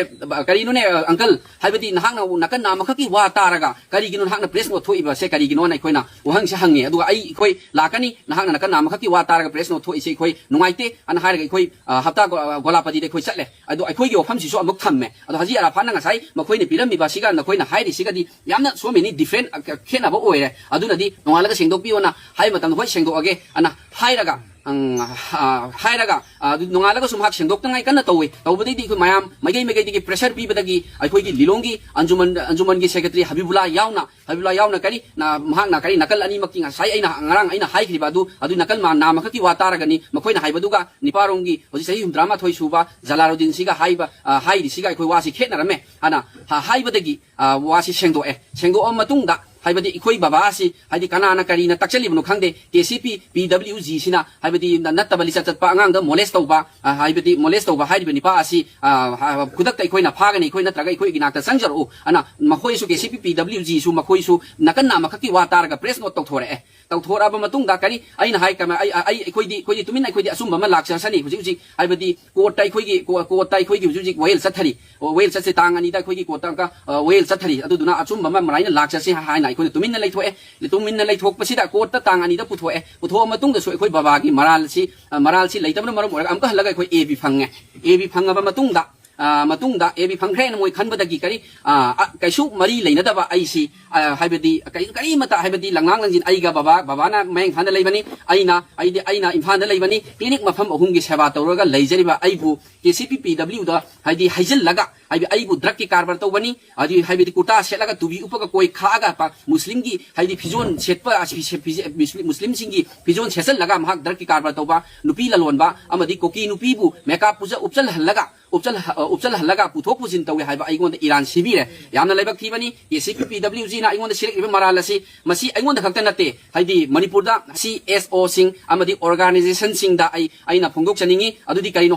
ꯀꯔꯤꯅꯣꯅꯦ, ꯑ, ꯑꯪꯀꯜ? ꯍꯥꯏꯕꯗꯤ ꯅꯍꯥꯛꯅ ꯅꯥꯀꯟ ꯅꯥꯝꯃꯈꯛꯀꯤ ꯋꯥ ꯇꯥꯔꯒ ꯀꯔꯤꯒꯤꯅꯣ ꯅꯍꯥꯛꯅ ꯄ꯭ꯔꯦꯁ ꯅꯣꯠ ꯊꯣꯛꯏꯕꯁꯦ ꯀꯔꯤꯒꯤꯅꯣꯅ?" ꯑꯩꯈꯣꯏꯅ ꯋꯥꯍꯪꯁꯦ ꯍꯪꯉꯦ꯫ ꯑꯗꯨꯒ ꯑꯩ, "ꯑꯩꯈꯣꯏ ꯂꯥꯛꯀꯅꯤ, ꯅꯍꯥꯛꯅ ꯅꯥꯀꯟ ꯅꯥꯝꯃꯈꯛꯀꯤ ꯋꯥ ꯇꯥꯔꯒ ꯄ꯭ꯔꯦꯁ ꯅꯣꯠ ꯊꯣꯛꯏꯁꯦ ꯑꯩꯈꯣꯏ ꯅꯨꯡꯉꯥꯏꯇꯦ" ꯑꯅ ꯍꯥꯏꯔꯒ ꯑꯩꯈꯣꯏ, ꯑ, ꯍꯞꯇꯥ ꯒꯣ-, ꯒꯣꯂꯥꯄꯇꯤꯗ ꯑꯩꯈꯣꯏ ꯆꯠꯂꯦ꯫ ꯑꯗꯣ ꯑꯩꯈꯣꯏꯒꯤ ꯋꯥꯐꯝꯁꯤꯁꯨ ꯑꯃꯨꯛ ꯊꯝꯃꯦ꯫ ꯑꯗꯣ ꯍꯖꯤ ꯑꯔꯥꯐꯥꯠꯅ ꯉꯁꯥꯏ ꯃꯈꯣꯏꯅ ꯄꯤꯔꯝꯃꯤꯕ ꯑꯁꯤꯒ ꯅꯈꯣꯏꯅ ꯍꯥꯏꯔꯤꯁꯤꯒꯗꯤ ꯌꯥꯝꯅ so many different, ꯑ, ꯈꯦꯠꯅꯕ ꯑꯣꯏꯔꯦ꯫ ꯑꯗꯨꯅꯗꯤ ꯅꯣꯡꯉꯥꯜꯂꯒ ꯁꯦꯡꯗꯣꯛꯄꯤꯌꯣꯅ ꯍꯥꯏꯕ ꯃꯇꯝꯗ, "ꯍꯣꯏ, ꯁꯦꯡꯗꯣꯛꯑꯒꯦ" ꯑꯅ ꯍꯥꯏꯔꯒ, ꯎꯝ, ꯑ, ꯍꯥꯏꯔꯒ, ꯑ, ꯑꯗꯨ ꯅꯣꯡꯉꯥꯜꯂꯒꯁꯨ ꯃꯍꯥꯛ ꯁꯦꯡꯗꯣꯛꯇꯅꯉꯥꯏ ꯀꯟꯅ ꯇꯧꯏ꯫ ꯇꯧꯕꯗꯩꯗꯤ ꯑꯩꯈꯣꯏ ꯃꯌꯥꯝ ꯃꯥꯏꯀꯩ ꯃꯥꯏꯀꯩꯗꯒꯤ ꯄ꯭ꯔꯦꯁꯔ ꯄꯤꯕꯗꯒꯤ ꯑꯩꯈꯣꯏꯒꯤ ꯂꯤꯂꯣꯡꯒꯤ ꯑꯟꯖꯨꯃꯟ, ꯑꯟꯖꯨꯃꯟꯒꯤ ꯁꯦꯀ꯭ꯔꯦꯇꯔꯤ ꯍꯕꯤꯕꯨꯜꯂꯥ ꯌꯥꯎꯅ, ꯍꯕꯤꯕꯨꯜꯂꯥ ꯌꯥꯎꯅ ꯀꯔꯤ, ꯅ-, ꯃꯍꯥꯛꯅ ꯀꯔꯤ ꯅꯥꯀꯜ ꯑꯅꯤꯃꯛꯀꯤ ꯉꯁꯥꯏ ꯑꯩꯅ, ꯉꯔꯥꯡ ꯑꯩꯅ ꯍꯥꯏꯈ꯭ꯔꯤꯕ ꯑꯗꯨ, ꯑꯗꯨ ꯅꯥꯀꯜ ꯃꯥ-, ꯅꯥꯝꯃꯈꯛꯀꯤ ꯋꯥ ꯇꯥꯔꯒꯅꯤ꯫ ꯃꯈꯣꯏꯅ ꯍꯥꯏꯕꯗꯨꯒ ꯅꯤꯄꯥꯔꯣꯝꯒꯤ ꯍꯧꯖꯤꯛ ꯆꯍꯤ ꯍꯨꯝꯗ꯭ꯔꯥ ꯃꯥꯊꯣꯏ ꯁꯨꯕ ꯖꯂꯥꯂꯨꯗꯤꯟꯁꯤꯒ ꯍꯥꯏꯕ, ꯑ, ꯍꯥꯏꯔꯤꯁꯤꯒ ꯑꯩꯈꯣꯏ ꯋꯥꯁꯤ ꯈꯦꯠꯅꯔꯝꯃꯦ꯫ ꯑꯅ ꯍ-, ꯍꯥꯏꯕꯗꯒꯤ, ꯑ, ꯋꯥꯁꯤ ꯁꯦꯡꯗꯣꯛꯑꯦ꯫ ꯁꯦꯡꯗꯣꯛꯑ ꯃꯇꯨꯡꯗ, ꯍꯥꯏꯕꯗꯤ ꯑꯩꯈꯣꯏ ꯕꯕꯥ ꯑꯁꯤ, ꯍꯥꯏꯗꯤ ꯀꯅꯥꯅ ꯀꯔꯤꯅ ꯇꯥꯛꯆꯜꯂꯤꯕꯅꯣ ꯈꯪꯗꯦ, ꯀꯦ ꯁꯤ ꯄꯤ ꯄꯤ ꯗꯕ꯭ꯂꯤꯎ ꯖꯤꯁꯤꯅ, ꯍꯥꯏꯕꯗꯤ ꯅ-, ꯅꯠꯇꯕ ꯂꯤꯆꯠ ꯆꯠꯄ ꯑꯉꯥꯡꯗ ꯃꯣꯂꯦꯁ ꯇꯧꯕ, ꯑ, ꯍꯥꯏꯕꯗꯤ ꯃꯣꯂꯦꯁ ꯇꯧꯕ ꯍꯥꯏꯔꯤꯕ ꯅꯤꯄꯥ ꯑꯁꯤ, ꯑ, ꯍ-, ꯈꯨꯗꯛꯇ ꯑꯩꯈꯣꯏꯅ ꯐꯥꯒꯅꯤ, ꯑꯩꯈꯣꯏ ꯅꯠꯇ꯭ꯔꯒ ꯑꯩꯈꯣꯏꯒꯤ ꯅꯥꯛꯇ ꯆꯪꯖꯔꯛꯎ ꯑꯅ ꯃꯈꯣꯏꯁꯨ, ꯀꯦ ꯁꯤ ꯄꯤ ꯄꯤ ꯗꯕ꯭ꯂꯤꯎ ꯖꯤꯁꯨ ꯃꯈꯣꯏꯁꯨ ꯅꯥꯀꯟ ꯅꯥꯝꯃꯈꯛꯀꯤ ꯋꯥ ꯇꯥꯔꯒ ꯄ꯭ꯔꯦꯁ ꯅꯣꯠ ꯇꯧꯊꯣꯔꯛꯑꯦ꯫ ꯇꯧꯊꯣꯔꯛꯑꯕ ꯃꯇꯨꯡꯗ ꯀꯔꯤ ꯑꯩꯅ ꯍꯥꯏ, ꯀꯃꯥꯏ-, ꯑꯩ, ꯑꯩ, ꯑꯩꯈꯣꯏꯗꯤ, ꯑꯩꯈꯣꯏꯗꯤ ꯇꯨꯃꯤꯟꯅ ꯑꯩꯈꯣꯏꯗꯤ ꯑꯆꯨꯝꯕ ꯑꯃ ꯂꯥꯛꯆꯔꯁꯅꯤ꯫ ꯍꯧꯖꯤꯛ ꯍꯧꯖꯤꯛ ꯍꯥꯏꯕꯗꯤ ꯀꯣꯔꯠꯇ ꯑꯩꯈꯣꯏꯒꯤ, ꯀꯣ-, ꯀꯣꯔꯠꯇ ꯑꯩꯈꯣꯏꯒꯤ ꯍꯧꯖꯤꯛ ꯍꯧꯖꯤꯛ ꯋꯥꯌꯦꯜ ꯆꯠꯊꯔꯤ꯫ ꯑꯣ, ꯋꯥꯌꯦꯜ ꯆꯠꯁꯦ ꯇꯥꯡ ꯑꯅꯤꯗ ꯑꯩꯈꯣꯏꯒꯤ ꯀꯣꯔꯠꯇ ꯑꯃꯨꯛꯀ, ꯑ, ꯋꯥꯌꯦꯜ ꯆꯠꯊꯔꯤ꯫ ꯑꯗꯨꯗꯨꯅ ꯑꯆꯨꯝꯕ ꯑꯃ ꯃꯔꯥꯏꯅ ꯂꯥꯛꯆꯁꯤ ꯍꯥꯏꯅ ꯑꯩꯈꯣꯏꯅ ꯇꯨꯃꯤꯟꯅ ꯂꯩꯊꯣꯛꯑꯦ꯫ ꯇꯨꯃꯤꯟꯅ ꯂꯩꯊꯣꯛꯄꯁꯤꯗ ꯀꯣꯔꯠꯇ ꯇꯥꯡ ꯑꯅꯤꯗ ꯄꯨꯊꯣꯛꯑꯦ꯫ ꯄꯨꯊꯣꯛꯑ ꯃꯇꯨꯡꯗꯁꯨ ꯑꯩꯈꯣꯏ ꯕꯕꯥꯒꯤ ꯃꯔꯥꯜꯁꯤ, ꯑ, ꯃꯔꯥꯜꯁꯤ ꯂꯩꯇꯕꯅ ꯃꯔꯝ ꯑꯣꯏꯔꯒ ꯑꯃꯨꯛꯀ ꯍꯜꯂꯒ ꯑꯩꯈꯣꯏ ꯑꯦ ꯕꯤ ꯐꯪꯉꯦ꯫ ꯑꯦ ꯕꯤ ꯐꯪꯉꯕ ꯃꯇꯨꯡꯗ, ꯑ, ꯃꯇꯨꯡꯗ ꯑꯦ ꯕꯤ ꯐꯪꯈ꯭ꯔꯦꯅ ꯃꯣꯏ ꯈꯟꯕꯗꯒꯤ ꯀꯔꯤ, ꯑ, ꯑ, ꯀꯩꯁꯨ ꯃꯔꯤ ꯂꯩꯅꯗꯕ ꯑꯩꯁꯤ, ꯑ, ꯍꯥꯏꯕꯗꯤ ꯀꯔꯤ-, ꯀꯔꯤꯃꯇ, ꯍꯥꯏꯕꯗꯤ ꯂꯪꯂꯥꯡ ꯂꯪꯖꯤꯟ ꯑꯩꯒ ꯕꯕꯥ, ꯕꯕꯥꯅ ꯃꯌꯥꯡ ꯏꯝꯐꯥꯜꯗ ꯂꯩꯕꯅꯤ, ꯑꯩꯅ, ꯑꯩꯗꯤ, ꯑꯩꯅ ꯏꯝꯐꯥꯜꯗ ꯂꯩꯕꯅꯤ, ꯀ꯭ꯂꯤꯅꯤꯛ ꯃꯐꯝ ꯑꯍꯨꯝꯒꯤ ꯁꯦꯕꯥ ꯇꯧꯔꯒ ꯂꯩꯖꯔꯤꯕ ꯑꯩꯕꯨ ꯀꯦ ꯁꯤ ꯄꯤ ꯄꯤ ꯗꯕ꯭ꯂꯤꯎꯗ, ꯍꯥꯏꯗꯤ ꯍꯩꯖꯤꯜꯂꯒ, ꯍꯥꯏꯗꯤ ꯑꯩꯕꯨ ꯗ꯭ꯔꯒꯀꯤ ꯀꯔꯕꯥꯔ ꯇꯧꯕꯅꯤ, ꯍꯥꯏꯗꯤ, ꯍꯥꯏꯕꯗꯤ ꯀꯨꯔꯇꯥ ꯁꯦꯠꯂꯒ ꯇꯨꯕꯤ ꯎꯞꯄꯒ ꯀꯣꯏ ꯈꯥꯛꯑꯒ ꯄ-, ꯃꯨꯁꯂꯤꯝꯒꯤ, ꯍꯥꯏꯗꯤ ꯐꯤꯖꯣꯜ ꯁꯦꯠꯄ, ꯑꯁꯤ ꯁꯦ-, ꯐꯤꯖꯦ-, ꯃꯨꯁꯂꯤꯝ, ꯃꯨꯁꯂꯤꯝꯁꯤꯡꯒꯤ ꯐꯤꯖꯣꯜ ꯁꯦꯠꯆꯜꯂꯒ ꯃꯍꯥꯛ ꯗ꯭ꯔꯒꯀꯤ ꯀꯔꯕꯥꯔ ꯇꯧꯕ, ꯅꯨꯄꯤ ꯂꯂꯣꯟꯕ ꯑꯃꯗꯤ ꯀꯨꯀꯤ ꯅꯨꯄꯤꯕꯨ ꯃꯦꯀꯥꯞ ꯄꯨꯖ-, ꯎꯞꯆꯜꯍꯜꯂꯒ ꯎꯞꯆꯜ-, ꯑ, ꯎꯞꯆꯜꯍꯜꯂꯒ ꯄꯨꯊꯣꯛ ꯄꯨꯁꯤꯟ ꯇꯧꯏ ꯍꯥꯏꯕ ꯑꯩꯉꯣꯟꯗ ꯏꯔꯥꯟ ꯁꯤꯕꯤꯔꯦ꯫ ꯌꯥꯝꯅ ꯂꯥꯏꯕꯛ ꯊꯤꯕꯅꯤ꯫ ꯀꯦ ꯁꯤ ꯄꯤ ꯄꯤ ꯗꯕ꯭ꯂꯤꯎ ꯖꯤꯅ ꯑꯩꯉꯣꯟꯗ ꯁꯤꯔꯛꯂꯤꯕ ꯃꯔꯥꯜ ꯑꯁꯤ, ꯃꯁꯤ ꯑꯩꯉꯣꯟꯗ ꯈꯛꯇ ꯅꯠꯇꯦ, ꯍꯥꯏꯗꯤ ꯃꯅꯤꯄꯨꯔꯗ ꯁꯤ ꯑꯦꯁ ꯑꯣꯁꯤꯡ ꯑꯃꯗꯤ ꯑꯣꯔꯒꯥꯅꯥꯏꯖꯦꯁꯟꯁꯤꯡꯗ ꯑꯩ, ꯑꯩꯅ ꯐꯣꯡꯗꯣꯛꯆꯅꯤꯡꯉꯤ꯫ ꯑꯗꯨꯗꯤ ꯀꯔꯤꯅꯣ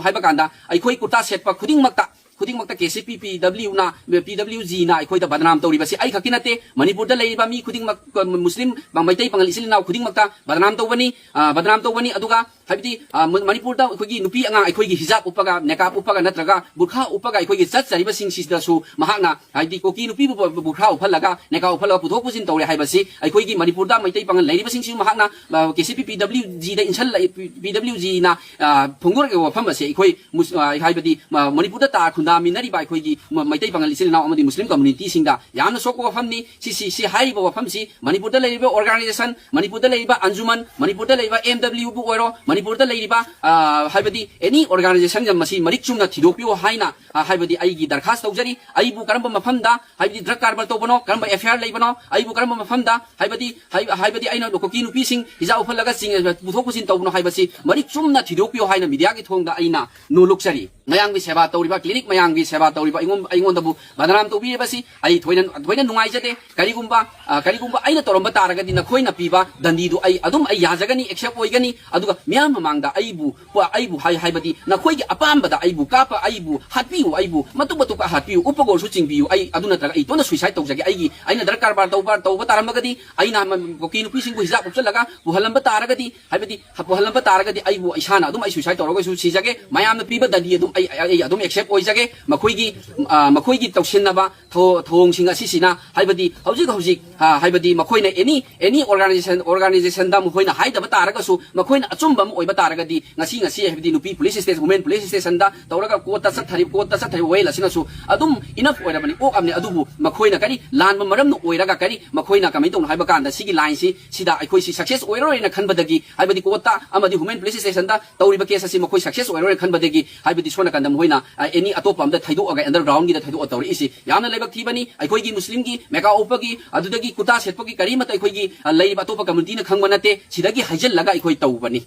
ꯍꯥꯏꯕ ꯀꯥꯟꯗ, ꯑꯩꯈꯣꯏ ꯀꯨꯔꯇꯥ ꯁꯦꯠꯄ ꯈꯨꯗꯤꯡꯃꯛꯇ, ꯈꯨꯗꯤꯡꯃꯛꯇ ꯀꯦ ꯁꯤ ꯄꯤ ꯄꯤ ꯗꯕ꯭ꯂꯤꯎꯅ, ꯄꯤ ꯗꯕ꯭ꯂꯤꯎ ꯖꯤꯅ ꯑꯩꯈꯣꯏꯗ ꯕꯗꯅꯥꯝ ꯇꯧꯔꯤꯕꯁꯤ ꯑꯩ ꯈꯛꯀꯤ ꯅꯠꯇꯦ, ꯃꯅꯤꯄꯨꯔꯗ ꯂꯩꯔꯤꯕ ꯃꯤ ꯈꯨꯗꯤꯡꯃꯛ, ꯃꯨꯁꯂꯤꯝ, ꯃꯩꯇꯩ, ꯄꯥꯉꯜ, ꯏꯆꯤꯜ ꯏꯅꯥꯎ ꯈꯨꯗꯤꯡꯃꯛꯇ ꯕꯗꯅꯥꯝ ꯇꯧꯕꯅꯤ, ꯑ, ꯕꯗꯅꯥꯝ ꯇꯧꯕꯅꯤ꯫ ꯑꯗꯨꯒ ꯍꯥꯏꯕꯗꯤ, ꯑ, ꯃ-, ꯃꯅꯤꯄꯨꯔꯗ ꯑꯩꯈꯣꯏꯒꯤ ꯅꯨꯄꯤ ꯑꯉꯥꯡ ꯑꯩꯈꯣꯏꯒꯤ ꯍꯤꯖꯥꯕ ꯎꯞꯄꯒ, ꯅꯦꯀꯥꯕ ꯎꯞꯄꯒ ꯅꯠꯇ꯭ꯔꯒ ꯕꯨꯔꯈꯥ ꯎꯞꯄꯒ ꯑꯩꯈꯣꯏꯒꯤ ꯆꯠꯆꯔꯤꯕꯁꯤꯡꯁꯤꯗꯁꯨ ꯃꯍꯥꯛꯅ, ꯍꯥꯏꯕꯗꯤ, ꯀꯨꯀꯤ ꯅꯨꯄꯤꯕꯨ ꯕꯨ-, ꯕꯨꯔꯈꯥ ꯎꯞꯍꯜꯂꯒ, ꯅꯦꯀꯥꯕ ꯎꯞꯍꯜꯂꯒ ꯄꯨꯊꯣꯛ ꯄꯨꯁꯤꯟ ꯇꯧꯔꯦ ꯍꯥꯏꯕꯁꯤ ꯑꯩꯈꯣꯏꯒꯤ ꯃꯅꯤꯄꯨꯔꯗ ꯃꯩꯇꯩ ꯄꯥꯉꯜ ꯂꯩꯔꯤꯕꯁꯤꯡꯁꯤꯁꯨ ꯃꯍꯥꯛꯅ, ꯑ, ꯀꯦ ꯁꯤ ꯄꯤ ꯄꯤ ꯗꯕ꯭ꯂꯤꯎ ꯖꯤꯗ ꯏꯟꯁꯜꯂꯛꯏ, ꯄꯤ ꯗꯕ꯭ꯂꯤꯎ ꯖꯤꯅ, ꯑ, ꯐꯣꯡꯗꯣꯔꯛꯂꯤꯕ ꯋꯥꯐꯝ ꯑꯁꯤ ꯑꯩꯈꯣꯏ ꯃꯨꯁ-, ꯑ, ꯍꯥꯏꯕꯗꯤ, ꯃ-, ꯃꯅꯤꯄꯨꯔꯗ ꯇꯥ ꯈꯨꯟꯗꯥꯃꯤꯟꯅꯔꯤꯕ ꯑꯩꯈꯣꯏꯒꯤ ꯃ-, ꯃꯩꯇꯩ ꯄꯥꯉꯜ ꯏꯆꯤꯜ ꯏꯅꯥꯎ ꯑꯃꯗꯤ ꯃꯨꯁꯂꯤꯝ ꯀꯝꯃ꯭ꯌꯨꯅꯤꯇꯤꯁꯤꯡꯗ ꯌꯥꯝꯅ ꯁꯣꯛꯄ ꯋꯥꯐꯝꯅꯤ꯫ ꯁꯤ, ꯁꯤ, ꯁꯤ ꯍꯥꯏꯔꯤꯕ ꯋꯥꯐꯝꯁꯤ ꯃꯅꯤꯄꯨꯔꯗ ꯂꯩꯔꯤꯕ ꯑꯣꯔꯒꯥꯅꯥꯏꯖꯦꯁꯟ, ꯃꯅꯤꯄꯨꯔꯗ ꯂꯩꯔꯤꯕ ꯑꯟꯖꯨꯃꯟ, ꯃꯅꯤꯄꯨꯔꯗ ꯂꯩꯔꯤꯕ ꯑꯦꯝ ꯗꯕ꯭ꯂꯤꯎꯕꯨ ꯑꯣꯏꯔꯣ, ꯃꯅꯤꯄꯨꯔꯗ ꯂꯩꯔꯤꯕ, ꯑ, ꯍꯥꯏꯕꯗꯤ ꯑꯦꯅꯤ ꯑꯣꯔꯒꯥꯅꯥꯏꯖꯦꯁꯟ ꯃꯁꯤ ꯃꯔꯤꯛ ꯆꯨꯝꯅ ꯊꯤꯗꯣꯛꯄꯤꯌꯨ ꯍꯥꯏꯅ, ꯑ, ꯍꯥꯏꯕꯗꯤ ꯑꯩꯒꯤ ꯗꯔꯈꯥꯁ ꯇꯧꯖꯔꯤ꯫ ꯑꯩꯕꯨ ꯀꯔꯝꯕ ꯃꯐꯝꯗ, ꯍꯥꯏꯕꯗꯤ ꯗ꯭ꯔꯒ ꯀꯔꯕꯥꯔ ꯇꯧꯕꯅꯣ, ꯀꯔꯝꯕ ꯑꯦꯐ ꯑꯥꯏ ꯑꯥꯔ ꯂꯩꯕꯅꯣ, ꯑꯩꯕꯨ ꯀꯔꯝꯕ ꯃꯐꯝꯗ, ꯍꯥꯏꯕꯗꯤ, ꯍꯥꯏ-, ꯍꯥꯏꯕꯗꯤ ꯑꯩꯅ ꯀꯨꯀꯤ ꯅꯨꯄꯤꯁꯤꯡ ꯍꯤꯖꯥꯕ ꯎꯞꯍꯜꯂꯒ ꯆꯤꯡ-, ꯄꯨꯊꯣꯛ ꯄꯨꯁꯤꯟ ꯇꯧꯕꯅꯣ ꯍꯥꯏꯕꯁꯤ ꯃꯔꯤꯛ ꯆꯨꯝꯅ ꯊꯤꯗꯣꯛꯄꯤꯌꯨ ꯍꯥꯏꯅ ꯃꯤꯗꯤꯌꯥꯒꯤ ꯊꯣꯡꯗ ꯑꯩꯅ ꯅꯣꯜꯂꯨꯛꯆꯔꯤ꯫ ꯃꯌꯥꯝꯒꯤ ꯁꯦꯕꯥ ꯇꯧꯔꯤꯕ, ꯀ꯭ꯂꯤꯅꯤꯛ ꯃꯌꯥꯝꯒꯤ ꯁꯦꯕꯥ ꯇꯧꯔꯤꯕ ꯑꯩꯉꯣꯟ-, ꯑꯩꯉꯣꯟꯗꯕꯨ ꯕꯗꯅꯥꯝ ꯇꯧꯕꯤꯔꯤꯕꯁꯤ ꯑꯩ ꯊꯣꯏꯅ, ꯊꯣꯏꯅ ꯅꯨꯡꯉꯥꯏꯖꯗꯦ꯫ ꯀꯔꯤꯒꯨꯝꯕ, ꯑ, ꯀꯔꯤꯒꯨꯝꯕ ꯑꯩꯅ ꯇꯧꯔꯝꯕ ꯇꯥꯔꯒꯗꯤ ꯅꯈꯣꯏꯅ ꯄꯤꯕ ꯗꯟꯗꯤꯗꯨ ꯑꯩ ꯑꯗꯨꯝ ꯑꯩ ꯌꯥꯖꯒꯅꯤ, ꯑꯦꯛꯁꯦꯞ ꯑꯣꯏꯒꯅꯤ꯫ ꯑꯗꯨꯒ ꯃꯤꯌꯥꯝ ꯃꯃꯥꯡꯗ ꯑꯩꯕꯨ, ꯄ-, ꯑꯩꯕꯨ ꯍꯥꯏ-, ꯍꯥꯏꯕꯗꯤ ꯅꯈꯣꯏꯒꯤ ꯑꯄꯥꯝꯕꯗ ꯑꯩꯕꯨ ꯀꯥꯞꯄ, ꯑꯩꯕꯨ ꯍꯥꯠꯄꯤꯌꯨ, ꯑꯩꯕꯨ ꯃꯇꯨꯞ ꯃꯇꯨꯞ ꯍꯥꯠꯄꯤꯌꯨ, ꯎꯞꯄꯒ ꯑꯣꯏꯔꯁꯨ ꯆꯤꯡꯕꯤꯌꯨ, ꯑꯩ ꯑꯗꯨ ꯅꯠꯇ꯭ꯔꯒ ꯑꯩ ꯏꯇꯣꯝꯇ ꯁꯨꯏꯁꯥꯏꯗ ꯇꯧꯖꯒꯦ꯫ ꯑꯩꯒꯤ, ꯑꯩꯅ ꯗ꯭ꯔꯒ ꯀꯔꯕꯥꯔ ꯇꯧꯕ, ꯇꯧꯕ ꯇꯥꯔꯝꯃꯒꯗꯤ, ꯑꯩꯅ ꯃ-, ꯀꯨꯀꯤ ꯅꯨꯄꯤꯁꯤꯡꯕꯨ ꯍꯤꯖꯥꯕ ꯎꯞꯁꯜꯂꯒ ꯄꯨꯍꯜꯂꯝꯕ ꯇꯥꯔꯒꯗꯤ, ꯍꯥꯏꯕꯗꯤ ꯍ-, ꯄꯨꯍꯜꯂꯝꯕ ꯇꯥꯔꯒꯗꯤ ꯑꯩꯕꯨ ꯏꯁꯥꯅ ꯑꯗꯨꯝ ꯑꯩ ꯁꯨꯏꯁꯥꯏꯗ ꯇꯧꯔꯒꯁꯨ ꯁꯤꯖꯒꯦ꯫ ꯃꯌꯥꯝꯅ ꯄꯤꯕ ꯗꯟꯗꯤ ꯑꯗꯨꯝ ꯑꯩ, ꯑꯩ, ꯑꯩ ꯑꯗꯨꯝ ꯑꯦꯛꯁꯦꯞ ꯑꯣꯏꯖꯒꯦ꯫ ꯃꯈꯣꯏꯒꯤ, ꯑ, ꯃꯈꯣꯏꯒꯤ ꯇꯧꯁꯤꯟꯅꯕ ꯊꯧ-, ꯊꯧꯑꯣꯡꯁꯤꯡ ꯑꯁꯤꯁꯤꯅ, ꯍꯥꯏꯕꯗꯤ ꯍꯧꯖꯤꯛ ꯍꯧꯖꯤꯛ, ꯑ, ꯍꯥꯏꯕꯗꯤ ꯃꯈꯣꯏꯅ ꯑꯦꯅꯤ, ꯑꯦꯅꯤ ꯑꯣꯔꯒꯥꯅꯥꯏꯖꯦꯁꯟ, ꯑꯣꯔꯒꯥꯅꯥꯏꯖꯦꯁꯟꯗ ꯃꯈꯣꯏꯅ ꯍꯥꯏꯗꯕ ꯇꯥꯔꯒꯁꯨ, ꯃꯈꯣꯏꯅ ꯑꯆꯨꯝꯕ ꯑꯃ ꯑꯣꯏꯕ ꯇꯥꯔꯒꯗꯤ, ꯉꯁꯤ, ꯉꯁꯤ ꯍꯥꯏꯕꯗꯤ ꯅꯨꯄꯤ ꯄꯨꯂꯤꯁ ꯁ꯭ꯇꯦꯁꯟ, ꯋꯨꯃꯦꯟ ꯄꯨꯂꯤꯁ ꯁ꯭ꯇꯦꯁꯟꯗ ꯇꯧꯔꯒ ꯀꯣꯔꯠꯇ ꯆꯠꯊꯔꯤꯕ, ꯀꯣꯔꯠꯇ ꯆꯠꯊꯔꯤꯕ ꯋꯥꯌꯦꯜ ꯑꯁꯤꯅꯁꯨ ꯑꯗꯨꯝ ꯏꯅꯐ ꯑꯣꯏꯔꯕꯅꯤ, ꯑꯣꯛꯑꯕꯅꯤ꯫ ꯑꯗꯨꯕꯨ ꯃꯈꯣꯏꯅ ꯀꯔꯤ ꯂꯥꯟꯕ ꯃꯔꯝꯅ ꯑꯣꯏꯔꯒ ꯀꯔꯤ ꯃꯈꯣꯏꯅ ꯀꯃꯥꯏꯅ ꯇꯧꯅꯣ ꯍꯥꯏꯕ ꯀꯥꯟꯗ ꯁꯤꯒꯤ ꯂꯥꯏꯟꯁꯤ ꯁꯤꯗ ꯑꯩꯈꯣꯏꯁꯤ ꯁꯛꯁꯦꯁ ꯑꯣꯏꯔꯔꯣꯏꯅ ꯈꯟꯕꯗꯒꯤ, ꯍꯥꯏꯕꯗꯤ ꯀꯣꯔꯠꯇ ꯑꯃꯗꯤ ꯋꯨꯃꯦꯟ ꯄꯨꯂꯤꯁ ꯁ꯭ꯇꯦꯁꯟꯗ ꯇꯧꯔꯤꯕ ꯀꯦꯁ ꯑꯁꯤ ꯃꯈꯣꯏ ꯁꯛꯁꯦꯁ ꯑꯣꯏꯔꯔꯣꯏꯅ ꯈꯟꯕꯗꯒꯤ, ꯍꯥꯏꯕꯗꯤ ꯁꯣꯝ ꯅꯥꯀꯟꯗ ꯃꯈꯣꯏꯅ, ꯑ, ꯑꯦꯅꯤ ꯑꯇꯣꯞꯄ ꯑꯝꯗ ꯊꯩꯗꯣꯛꯑꯒ ꯑꯟꯗꯔꯒ꯭ꯔꯥꯎꯟꯒꯤꯗ ꯊꯩꯗꯣꯛꯑ ꯇꯧꯔꯛꯏꯁꯤ ꯌꯥꯝꯅ ꯂꯥꯏꯕꯛ ꯊꯤꯕꯅꯤ꯫ ꯑꯩꯈꯣꯏꯒꯤ ꯃꯨꯁꯂꯤꯝꯒꯤ ꯃꯦꯀꯥ ꯎꯞꯄꯒꯤ, ꯑꯗꯨꯗꯒꯤ ꯀꯨꯇꯥ ꯁꯦꯠꯄꯒꯤ ꯀꯔꯤꯃꯠꯇ ꯑꯩꯈꯣꯏꯒꯤ, ꯑ, ꯂꯩꯔꯤꯕ ꯑꯇꯣꯞꯄ ꯀꯝꯃ꯭ꯌꯨꯅꯤꯇꯤꯅ ꯈꯪꯕ ꯅꯠꯇꯦ꯫ ꯁꯤꯗꯒꯤ ꯍꯩꯖꯤꯜꯂꯒ ꯑꯩꯈꯣꯏ ꯇꯧꯕꯅꯤ꯫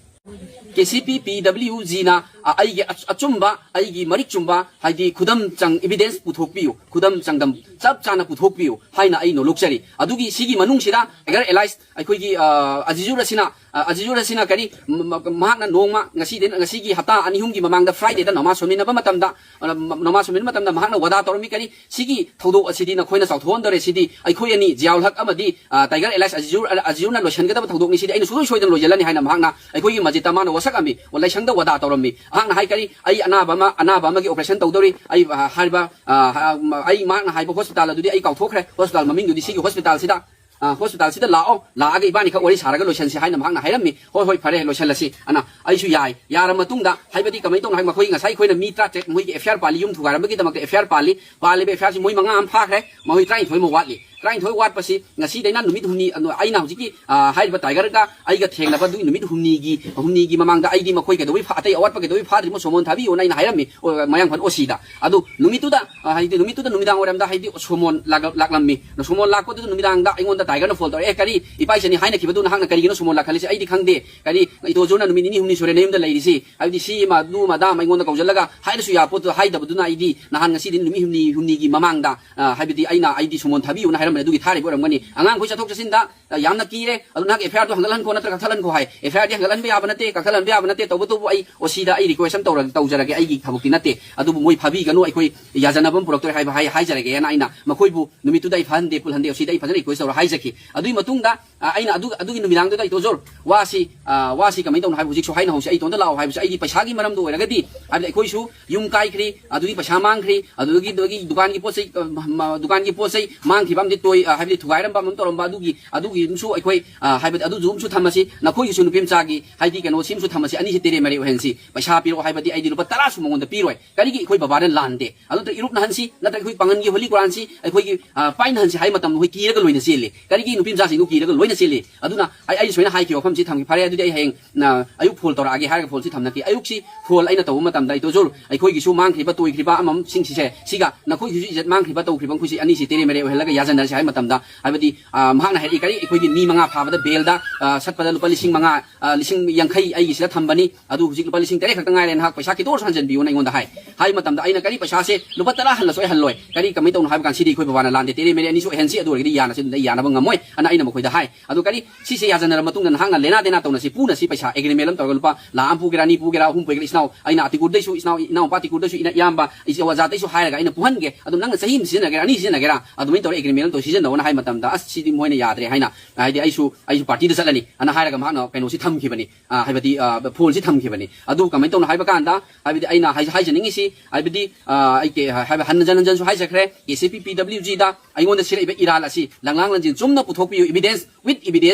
ꯀꯦ ꯁꯤ ꯄꯤ ꯄꯤ ꯗꯕ꯭ꯂꯤꯎ ꯖꯤꯅ, ꯑ, ꯑꯩꯒꯤ ꯑꯆ-, ꯑꯆꯨꯝꯕ, ꯑꯩꯒꯤ ꯃꯔꯤꯛ ꯆꯨꯝꯕ, ꯍꯥꯏꯗꯤ ꯈꯨꯗꯝ ꯆꯪ, ꯏꯕꯤꯗꯦꯟꯁ ꯄꯨꯊꯣꯛꯄꯤꯌꯨ, ꯈꯨꯗꯝ ꯆꯥꯡꯗꯝ ꯆꯞ ꯆꯥꯅ ꯄꯨꯊꯣꯛꯄꯤꯌꯨ ꯍꯥꯏꯅ ꯑꯩ ꯅꯣꯂꯨꯛꯆꯔꯤ꯫ ꯑꯗꯨꯒꯤ ꯁꯤꯒꯤ ꯃꯅꯨꯡꯁꯤꯗ ꯇꯥꯏꯒꯔ ꯑꯦꯂꯥꯏꯁ ꯑꯩꯈꯣꯏꯒꯤ, ꯑ, ꯑꯖꯤꯖꯨꯔ ꯑꯁꯤꯅ ꯑ, ꯑꯖꯤꯖꯨꯔ ꯑꯁꯤꯅ ꯀꯔꯤ, ꯃ-, ꯃ-, ꯃꯍꯥꯛꯅ ꯅꯣꯡꯃ, ꯉꯁꯤꯗꯩ, ꯉꯁꯤꯒꯤ ꯍꯞꯇꯥ ꯑꯅꯤ ꯑꯍꯨꯝꯒꯤ ꯃꯃꯥꯡꯗ Fridayꯗ ꯅꯃꯥꯖ ꯁꯣꯟꯃꯤꯟꯅꯕ ꯃꯇꯝꯗ, ꯑ, ꯃ-, ꯅꯃꯥꯖ ꯁꯣꯟꯃꯤꯟꯅꯕ ꯃꯇꯝꯗ ꯃꯍꯥꯛꯅ ꯋꯥꯗꯥ ꯇꯧꯔꯝꯃꯤ, ꯀꯔꯤ, "ꯁꯤꯒꯤ ꯊꯧꯗꯣꯛ ꯑꯁꯤꯗꯤ ꯅꯈꯣꯏꯅ ꯆꯥꯎꯊꯣꯛꯍꯟꯗꯣꯔꯦ, ꯁꯤꯗꯤ ꯑꯩꯈꯣꯏ ꯑꯅꯤ, ꯖꯤꯌꯥꯎꯜ ꯍꯛ ꯑꯃꯗꯤ, ꯑ, Tiger Elias ꯑꯖꯤꯖꯨꯔ, ꯑ, ꯑꯖꯤꯖꯨꯔꯅ ꯂꯣꯏꯁꯤꯟꯒꯗꯕ ꯊꯧꯗꯣꯛꯅꯤ, ꯁꯤꯗꯤ ꯑꯩꯅ ꯁꯨꯡꯁꯣꯏ ꯁꯣꯏꯗꯅ ꯂꯣꯏꯁꯤꯜꯂꯅꯤ" ꯍꯥꯏꯅ ꯃꯍꯥꯛꯅ ꯑꯩꯈꯣꯏꯒꯤ ꯃꯁꯖꯤꯗꯇ ꯃꯥꯅ ꯋꯥꯁꯛꯑꯝꯃꯤ, ꯂꯥꯏꯁꯪꯗ ꯋꯥꯗꯥ ꯇꯧꯔꯝꯃꯤ꯫ ꯃꯍꯥꯛꯅ ꯍꯥꯏ, ꯀꯔꯤ, "ꯑꯩ ꯑꯅꯥꯕ ꯑꯃ, ꯑꯅꯥꯕ ꯑꯃꯒꯤ operation ꯇꯧꯗꯧꯔꯤ, ꯑꯩ, ꯑ, ꯍꯥꯏꯔꯤꯕ, ꯑ, ꯍ-, ꯑꯩ", ꯃꯍꯥꯛꯅ ꯍꯥꯏꯕ hospital ꯑꯗꯨꯗꯤ ꯑꯩ ꯀꯥꯎꯊꯣꯛꯈ꯭ꯔꯦ, hospital ꯃꯃꯤꯡꯗꯨꯗꯤ, "ꯁꯤꯒꯤ hospitalꯁꯤꯗ ꯑ, hospitalꯁꯤꯗ ꯂꯥꯛꯑꯣ, ꯂꯥꯛꯑꯒ ꯏꯕꯥꯅꯤꯈꯛ ꯋꯥꯔꯤ ꯁꯥꯔꯒ ꯂꯣꯏꯁꯟꯁꯤ" ꯍꯥꯏꯅ ꯃꯍꯥꯛꯅ ꯍꯥꯏꯔꯝꯃꯤ꯫ "ꯍꯣꯏ, ꯍꯣꯏ, ꯐꯔꯦ, ꯂꯣꯏꯁꯜꯂꯁꯤ" ꯑꯅ ꯑꯩꯁꯨ ꯌꯥꯏ꯫ ꯌꯥꯔ ꯃꯇꯨꯡꯗ, ꯍꯥꯏꯕꯗꯤ ꯀꯃꯥꯏꯅ ꯇꯧꯅꯣ ꯍꯥꯏ, ꯃꯈꯣꯏ ꯉꯁꯥꯏ ꯑꯩꯈꯣꯏꯅ ꯃꯤ ꯇꯔꯥꯇꯔꯦꯠ ꯃꯣꯏꯒꯤ F I R ꯄꯥꯜꯂꯤ, ꯌꯨꯝ ꯊꯨꯒꯥꯏꯔꯝꯕꯒꯤꯗꯃꯛꯇ F I R ꯄꯥꯜꯂꯤ꯫ ꯄꯥꯜꯂꯤꯕ F I Rꯁꯤ ꯃꯣꯏ ꯃꯉꯥ ꯑꯃ ꯐꯥꯈ꯭ꯔꯦ, ꯃꯈꯣꯏ ꯇꯔꯥꯅꯤꯊꯣꯏꯃꯨꯛ ꯋꯥꯠꯂꯤ꯫ ꯇꯔꯥꯅꯤꯊꯣꯏ ꯋꯥꯠꯄꯁꯤ ꯉꯁꯤꯗꯩꯅ ꯅꯨꯃꯤꯠ ꯍꯨꯝꯅꯤ, ꯑ, ꯑꯩꯅ ꯍꯧꯖꯤꯛꯀꯤ, ꯑ, ꯍꯥꯏꯔꯤꯕ Tigerꯒ ꯑꯩꯒ ꯊꯦꯡꯅꯕ ꯑꯗꯨꯒꯤ ꯅꯨꯃꯤꯠ ꯍꯨꯝꯅꯤꯒꯤ, ꯍꯨꯝꯅꯤꯒꯤ ꯃꯃꯥꯡꯗ ꯑꯩꯗꯤ ꯃꯈꯣꯏ ꯀꯩꯗꯧꯕꯩ ꯐꯥ-, ꯑꯇꯩ ꯑꯋꯥꯠꯄ ꯀꯩꯗꯧꯕꯩ ꯐꯥꯗ꯭ꯔꯤꯃꯣ ꯁꯣꯃꯣꯟ ꯊꯥꯕꯤꯌꯣꯅ ꯑꯩꯅ ꯍꯥꯏꯔꯝꯃꯤ, ꯑꯣ, ꯃꯌꯥꯡꯐꯥꯟ OCꯗ꯫ ꯑꯗꯨ ꯅꯨꯃꯤꯠꯇꯨꯗ, ꯑ, ꯍꯥꯏꯗꯤ ꯅꯨꯃꯤꯠꯇꯨꯗ ꯅꯨꯃꯤꯗꯥꯡ ꯋꯥꯏꯔꯝꯗ, ꯍꯥꯏꯗꯤ ꯁꯣꯃꯣꯟ ꯂꯥꯛꯂ-, ꯂꯥꯛꯂꯝꯃꯤ꯫ ꯁꯣꯃꯣꯟ ꯂꯥꯛꯄꯗꯨꯗ ꯅꯨꯃꯤꯗꯥꯡꯗ ꯑꯩꯉꯣꯟꯗ Tigerꯅ phone ꯇꯧꯔꯛꯑꯦ, "ꯀꯔꯤ, ꯏꯄꯥ ꯏꯆꯟꯅꯤ ꯍꯥꯏꯅꯈꯤꯕꯗꯨ ꯅꯍꯥꯛꯅ ꯀꯔꯤꯒꯤꯅꯣ ꯁꯣꯃꯣꯟ ꯂꯥꯛꯍꯜꯂꯤꯁꯦ? ꯑꯩꯗꯤ ꯈꯪꯗꯦ꯫ ꯀꯔꯤ, ꯏꯇꯣꯖꯨꯔꯅ ꯅꯨꯃꯤꯠ ꯅꯤꯅꯤ ꯍꯨꯝꯅꯤ ꯁꯨꯔꯦ ꯅꯌꯨꯝꯗ ꯂꯩꯔꯤꯁꯤ, ꯍꯥꯏꯕꯗꯤ ꯁꯤ ꯑꯃ ꯑꯗꯨ ꯑꯃ ꯑꯗꯥ ꯑꯃ ꯑꯩꯉꯣꯟꯗ ꯀꯧꯁꯤꯜꯂꯒ ꯍꯥꯏꯔꯁꯨ ꯌꯥꯕ ꯄꯣꯠꯇꯨ ꯍꯥꯏꯗꯕꯗꯨꯅ ꯑꯩꯗꯤ ꯅꯍꯥꯟ ꯉꯁꯤꯗꯤ ꯅꯨꯃꯤꯠ ꯍꯨꯝꯅꯤ, ꯍꯨꯝꯅꯤꯒꯤ ꯃꯃꯥꯡꯗ, ꯑ, ꯍꯥꯏꯕꯗꯤ ꯑꯩꯅ, ꯑꯩꯗꯤ ꯁꯣꯃꯣꯟ ꯊꯥꯕꯤꯌꯨꯅ ꯍꯥꯏꯔꯝꯕꯅꯤ, ꯑꯗꯨꯒꯤ ꯊꯥꯔꯤꯕ ꯑꯣꯏꯔꯝꯒꯅꯤ꯫ ꯑꯉꯥꯡꯈꯣꯏ ꯆꯠꯊꯣꯛ ꯆꯠꯁꯤꯟꯗ, ꯑ, ꯌꯥꯝꯅ ꯀꯤꯔꯦ, ꯑꯗꯨ ꯅꯍꯥꯛ F I Rꯗꯨ ꯍꯟꯒꯠꯍꯟꯈꯣ ꯅꯠꯇ꯭ꯔꯒ ꯀꯛꯊꯠꯍꯟꯈꯣ" ꯍꯥꯏ꯫ "F I Rꯗꯤ ꯍꯟꯒꯠꯍꯟꯕ ꯌꯥꯕ ꯅꯠꯇꯦ, ꯀꯛꯊꯠꯍꯟꯕ ꯌꯥꯕ ꯅꯠꯇꯦ, ꯇꯧꯕꯇꯕꯨ ꯑꯩ OCꯗ ꯑꯩ request ꯑꯃ ꯇꯧꯔ-, ꯇꯧꯖꯔꯒꯦ, ꯑꯩꯒꯤ ꯊꯕꯛꯇꯤ ꯅꯠꯇꯦ, ꯑꯗꯨꯕꯨ ꯃꯣꯏ ꯐꯥꯕꯤꯒꯅꯨ, ꯑꯩꯈꯣꯏ ꯌꯥꯖꯅꯕ ꯑꯃ ꯄꯨꯔꯛꯇꯣꯔꯦ" ꯍꯥꯏꯕ ꯍꯥꯏ-, ꯍꯥꯏꯖꯔꯒꯦꯅ ꯑꯩꯅ ꯃꯈꯣꯏꯕꯨ ꯅꯨꯃꯤꯠꯇꯨꯗ ꯑꯩ ꯐꯥꯍꯟꯗꯦ, ꯄꯨꯜꯍꯟꯗꯦ, OCꯗ ꯑꯩ ꯐꯖꯅ request ꯇꯧꯔ ꯍꯥꯏꯖꯈꯤ꯫ ꯑꯗꯨꯒꯤ ꯃꯇꯨꯡꯗ, ꯑ, ꯑꯩꯅ ꯑꯗꯨ, ꯑꯗꯨꯒꯤ ꯅꯨꯃꯤꯗꯥꯡꯗꯨꯗ, "ꯏꯇꯣꯖꯣꯔ, ꯋꯥꯁꯤ, ꯑ, ꯋꯥꯁꯤ ꯀꯃꯥꯏꯅ ꯇꯧꯅꯣ ꯍꯥꯏꯕ, ꯍꯧꯖꯤꯛꯁꯨ ꯍꯥꯏꯅꯍꯧꯁꯤ, ꯑꯩ ꯏꯇꯣꯝꯇ ꯂꯥꯛꯑꯣ" ꯍꯥꯏꯕꯁꯦ, ꯑꯩꯗꯤ ꯄꯩꯁꯥꯒꯤ ꯃꯔꯝꯗ ꯑꯣꯏꯔꯒꯗꯤ, ꯍꯥꯏꯕꯗꯤ ꯑꯩꯈꯣꯏꯁꯨ ꯌꯨꯝ ꯀꯥꯏꯈ꯭ꯔꯤ, ꯑꯗꯨꯗꯒꯤ, ꯑꯗꯨꯗꯒꯤ ꯗꯨꯀꯥꯟꯒꯤ ꯄꯣꯠ ꯆꯩ, ꯑ, ꯃ-, ꯗꯨꯀꯥꯟꯒꯤ ꯄꯣꯠ ꯆꯩ ꯃꯥꯡꯈꯤꯕ ꯑꯃꯗꯤ ꯇꯣꯏ, ꯑ, ꯍꯥꯏꯕꯗꯤ ꯊꯨꯒꯥꯏꯔꯝꯕ ꯑꯃ ꯇꯧꯔꯝꯕ, ꯑꯗꯨꯒꯤ, ꯑꯗꯨꯒꯤ ꯑꯃꯁꯨ ꯑꯩꯈꯣꯏ, ꯑ, ꯍꯥꯏꯕꯗꯤ ꯑꯗꯨꯁꯨ ꯑꯃꯁꯨ ꯊꯝꯃꯁꯤ, ꯅꯈꯣꯏꯒꯤꯁꯨ ꯅꯨꯄꯤ ꯃꯆꯥꯒꯤ, ꯍꯥꯏꯗꯤ ꯀꯩꯅꯣ, ꯁꯤꯃꯁꯨ ꯊꯝꯃꯁꯤ, ꯑꯅꯤꯁꯤ ꯇꯦꯔꯦ ꯃꯦꯔꯦ ꯑꯣꯏꯍꯟꯁꯤ꯫ ꯄꯩꯁꯥ ꯄꯤꯔꯛꯑꯣ ꯍꯥꯏꯕꯗꯤ ꯑꯩꯗꯤ ꯂꯨꯄꯥ ꯇꯔꯥꯁꯨ ꯃꯉꯣꯟꯗ ꯄꯤꯔꯣꯏ꯫ ꯀꯔꯤꯒꯤ? ꯑꯩꯈꯣꯏ ꯕꯕꯥꯅ ꯂꯥꯟꯗꯦ꯫ ꯑꯗꯨ ꯅꯠꯇ꯭ꯔꯒ ꯏꯔꯨꯞꯅꯍꯟꯁꯤ, ꯅꯠꯇ꯭ꯔꯒ ꯑꯩꯈꯣꯏ ꯄꯥꯡꯒꯟꯒꯤ Holy Quranꯁꯤ ꯑꯩꯈꯣꯏꯒꯤ, ꯑ, ꯄꯥꯏꯅꯍꯟꯁꯤ ꯍꯥꯏꯕ ꯃꯇꯝꯗ ꯃꯈꯣꯏ ꯀꯤꯔꯒ ꯂꯣꯏꯅ ꯆꯦꯜꯂꯤ꯫ ꯀꯔꯤꯒꯤ? ꯅꯨꯄꯤ ꯃꯆꯥꯁꯤꯡꯗꯨ ꯀꯤꯔꯒ ꯂꯣꯏꯅ ꯆꯦꯜꯂꯤ꯫ ꯑꯗꯨꯅ ꯑꯩ, ꯑꯩ ꯁꯨꯃꯥꯏꯅ ꯍꯥꯏꯈꯤꯕ ꯋꯥꯐꯝꯁꯤ ꯊꯝꯈꯤ꯫ ꯐꯔꯦ, ꯑꯗꯨꯗꯤ ꯑꯩ ꯍꯌꯦꯡ, ꯑ, ꯑꯌꯨꯛ phone ꯇꯧꯔꯛꯑꯒꯦ ꯍꯥꯏꯔꯒ phoneꯁꯤ ꯊꯝꯅꯈꯤ꯫ ꯑꯌꯨꯛꯁꯤ phone ꯑꯩꯅ ꯇꯧꯕ ꯃꯇꯝꯗ, "ꯏꯇꯣꯖꯣꯔ, ꯑꯩꯈꯣꯏꯒꯤꯁꯨ ꯃꯥꯡꯈ꯭ꯔꯤꯕ, ꯇꯣꯏꯈ꯭ꯔꯤꯕ ꯑꯃꯝꯁꯤꯡꯁꯤꯁꯦ, ꯁꯤꯒ ꯅꯈꯣꯏꯒꯤꯁꯨ ꯏꯖꯠ ꯃꯥꯡꯈ꯭ꯔꯤꯕ, ꯇꯧꯈ꯭ꯔꯤꯕ ꯃꯈꯣꯏꯁꯤ ꯑꯅꯤꯁꯤ ꯇꯦꯔꯦ ꯃꯦꯔꯦ ꯑꯣꯏꯍꯜꯂꯒ ꯌꯥꯖꯅꯔꯁꯤ"꯫ ꯍꯥꯏꯕ ꯃꯇꯝꯗ, ꯍꯥꯏꯕꯗꯤ, ꯑ, ꯃꯍꯥꯛꯅ ꯍꯥꯏꯔꯛꯏ, "ꯀꯔꯤ, ꯑꯩꯈꯣꯏꯒꯤ ꯃꯤ ꯃꯉꯥ ꯐꯥꯕꯗ ꯕꯦꯜꯗ, ꯑ, ꯁꯠꯄꯗ ꯂꯨꯄꯥ ꯂꯤꯁꯤꯡ ꯃꯉꯥ, ꯑ, ꯂꯤꯁꯤꯡ ꯌꯥꯡꯈꯩ ꯑꯩꯒꯤꯁꯤꯗ ꯊꯝꯕꯅꯤ, ꯑꯗꯨ ꯍꯧꯖꯤꯛ ꯂꯨꯄꯥ ꯂꯤꯁꯤꯡ ꯇꯔꯦꯠ ꯈꯛꯇ ꯉꯥꯏꯔꯦ, ꯅꯍꯥꯛ ꯄꯩꯁꯥ ꯈꯤꯇꯣꯔꯁꯨ ꯍꯟꯖꯤꯟꯕꯤꯌꯨꯅ" ꯑꯩꯉꯣꯟꯗ ꯍꯥꯏ꯫ ꯍꯥꯏꯕ ꯃꯇꯝꯗ ꯑꯩꯅ, "ꯀꯔꯤ, ꯄꯩꯁꯥꯁꯦ ꯂꯨꯄꯥ ꯇꯔꯥ ꯍꯜꯂꯁꯨ ꯑꯩ ꯍꯜꯂꯣꯏ, ꯀꯔꯤ, ꯀꯃꯥꯏꯅ ꯇꯧꯅꯣ ꯍꯥꯏꯕ ꯀꯥꯟꯗ ꯁꯤꯗꯤ ꯑꯩꯈꯣꯏ ꯕꯕꯥꯅ ꯂꯥꯟꯗꯦ, ꯇꯦꯔꯦ ꯃꯦꯔꯦ ꯑꯅꯤꯁꯨ ꯑꯣꯏꯍꯟꯁꯤ, ꯑꯗꯨ ꯑꯣꯏꯔꯒꯗꯤ ꯌꯥꯅꯁꯤ, ꯑꯗꯨꯗ ꯑꯩ ꯌꯥꯅꯕ ꯉꯝꯃꯣꯏ" ꯑꯅ ꯑꯩꯅ ꯃꯈꯣꯏꯗ ꯍꯥꯏ꯫ ꯑꯗꯨ ꯀꯔꯤ, ꯁꯤꯁꯦ ꯌꯥꯖꯅꯔꯕ ꯃꯇꯨꯡꯗ ꯅꯍꯥꯛꯅ ꯂꯦꯅꯥ ꯗꯦꯅꯥ ꯇꯧꯅꯁꯤ, ꯄꯨꯅꯁꯤ, ꯄꯩꯁꯥ ꯑꯦꯒ꯭ꯔꯤꯃꯦꯟ ꯑꯃ ꯇꯧꯔꯒ ꯂꯨꯄꯥ ꯂꯥꯈ ꯑꯃ ꯄꯨꯒꯦꯔꯥ, ꯑꯅꯤ ꯄꯨꯒꯦꯔꯥ, ꯑꯍꯨꯝ ꯄꯨꯒꯦꯔꯥ, ꯏꯆꯤꯟ ꯏꯅꯥꯎ, ꯑꯩꯅ ꯇꯤꯀꯨꯔꯗꯩꯁꯨ, ꯏꯆꯤꯟ ꯏꯅꯥꯎ, ꯏꯅꯥꯎꯄꯥ ꯇꯤꯀꯨꯔꯗꯩꯁꯨ, ꯏꯅ-, ꯏꯌꯥꯝꯕ, ꯏꯆꯦ ꯑꯣꯖꯥꯗꯩꯁꯨ ꯍꯥꯏꯔꯒ ꯑꯩꯅ ꯄꯨꯍꯟꯒꯦ, ꯑꯗꯨꯝ ꯅꯪꯅ ꯆꯍꯤ ꯑꯃ ꯁꯤꯖꯤꯟꯅꯒꯦꯔꯥ, ꯑꯅꯤ ꯁꯤꯖꯤꯟꯅꯒꯦꯔꯥ, ꯑꯗꯨꯃꯥꯏꯅ ꯇꯧꯔꯒ ꯑꯦꯒ꯭ꯔꯤꯃꯦꯟ ꯑꯃ ꯇꯧꯔ ꯁꯤꯖꯤꯟꯅꯧꯅ ꯍꯥꯏꯕ ꯃꯇꯝꯗ, "ꯑꯁ, ꯁꯤꯗꯤ ꯃꯣꯏꯅ ꯌꯥꯗ꯭ꯔꯦ" ꯍꯥꯏꯅ, ꯍꯥꯏꯗꯤ ꯑꯩꯁꯨ, ꯑꯩꯁꯨ ꯄꯥꯔꯇꯤꯗ ꯆꯠꯂꯅꯤ ꯑꯅ ꯍꯥꯏꯔꯒ ꯃꯍꯥꯛꯅ ꯀꯩꯅꯣꯁꯤ ꯊꯝꯈꯤꯕꯅꯤ, ꯑ, ꯍꯥꯏꯕꯗꯤ, ꯑ, ꯐꯣꯟꯁꯤ ꯊꯝꯈꯤꯕꯅꯤ꯫ ꯑꯗꯨ ꯀꯃꯥꯏꯅ ꯇꯧꯅꯣ ꯍꯥꯏꯕ ꯀꯥꯟꯗ, ꯍꯥꯏꯕꯗꯤ ꯑꯩꯅ ꯍꯥꯏ-, ꯍꯥꯏꯖꯅꯤꯡꯉꯤꯁꯤ, ꯍꯥꯏꯕꯗꯤ, ꯑ, ꯑꯩ ꯀꯦ-, ꯍꯥꯏꯕ ꯍꯟꯅ ꯍꯟꯅ ꯍꯟꯅꯁꯨ ꯍꯥꯏꯖꯈ꯭ꯔꯦ, ꯀꯦ ꯁꯤ ꯄꯤ ꯄꯤ ꯗꯕ꯭ꯂꯤꯎ ꯖꯤꯗ ꯑꯩꯉꯣꯟꯗ ꯁꯤꯔꯛꯏꯕ ꯏꯔꯥꯜ ꯑꯁꯤ ꯂꯪꯂꯥꯡ ꯂꯪꯖꯤꯟ ꯆꯨꯝꯅ ꯄꯨꯊꯣꯛꯄꯤꯌꯨ, evidence with evidence꯫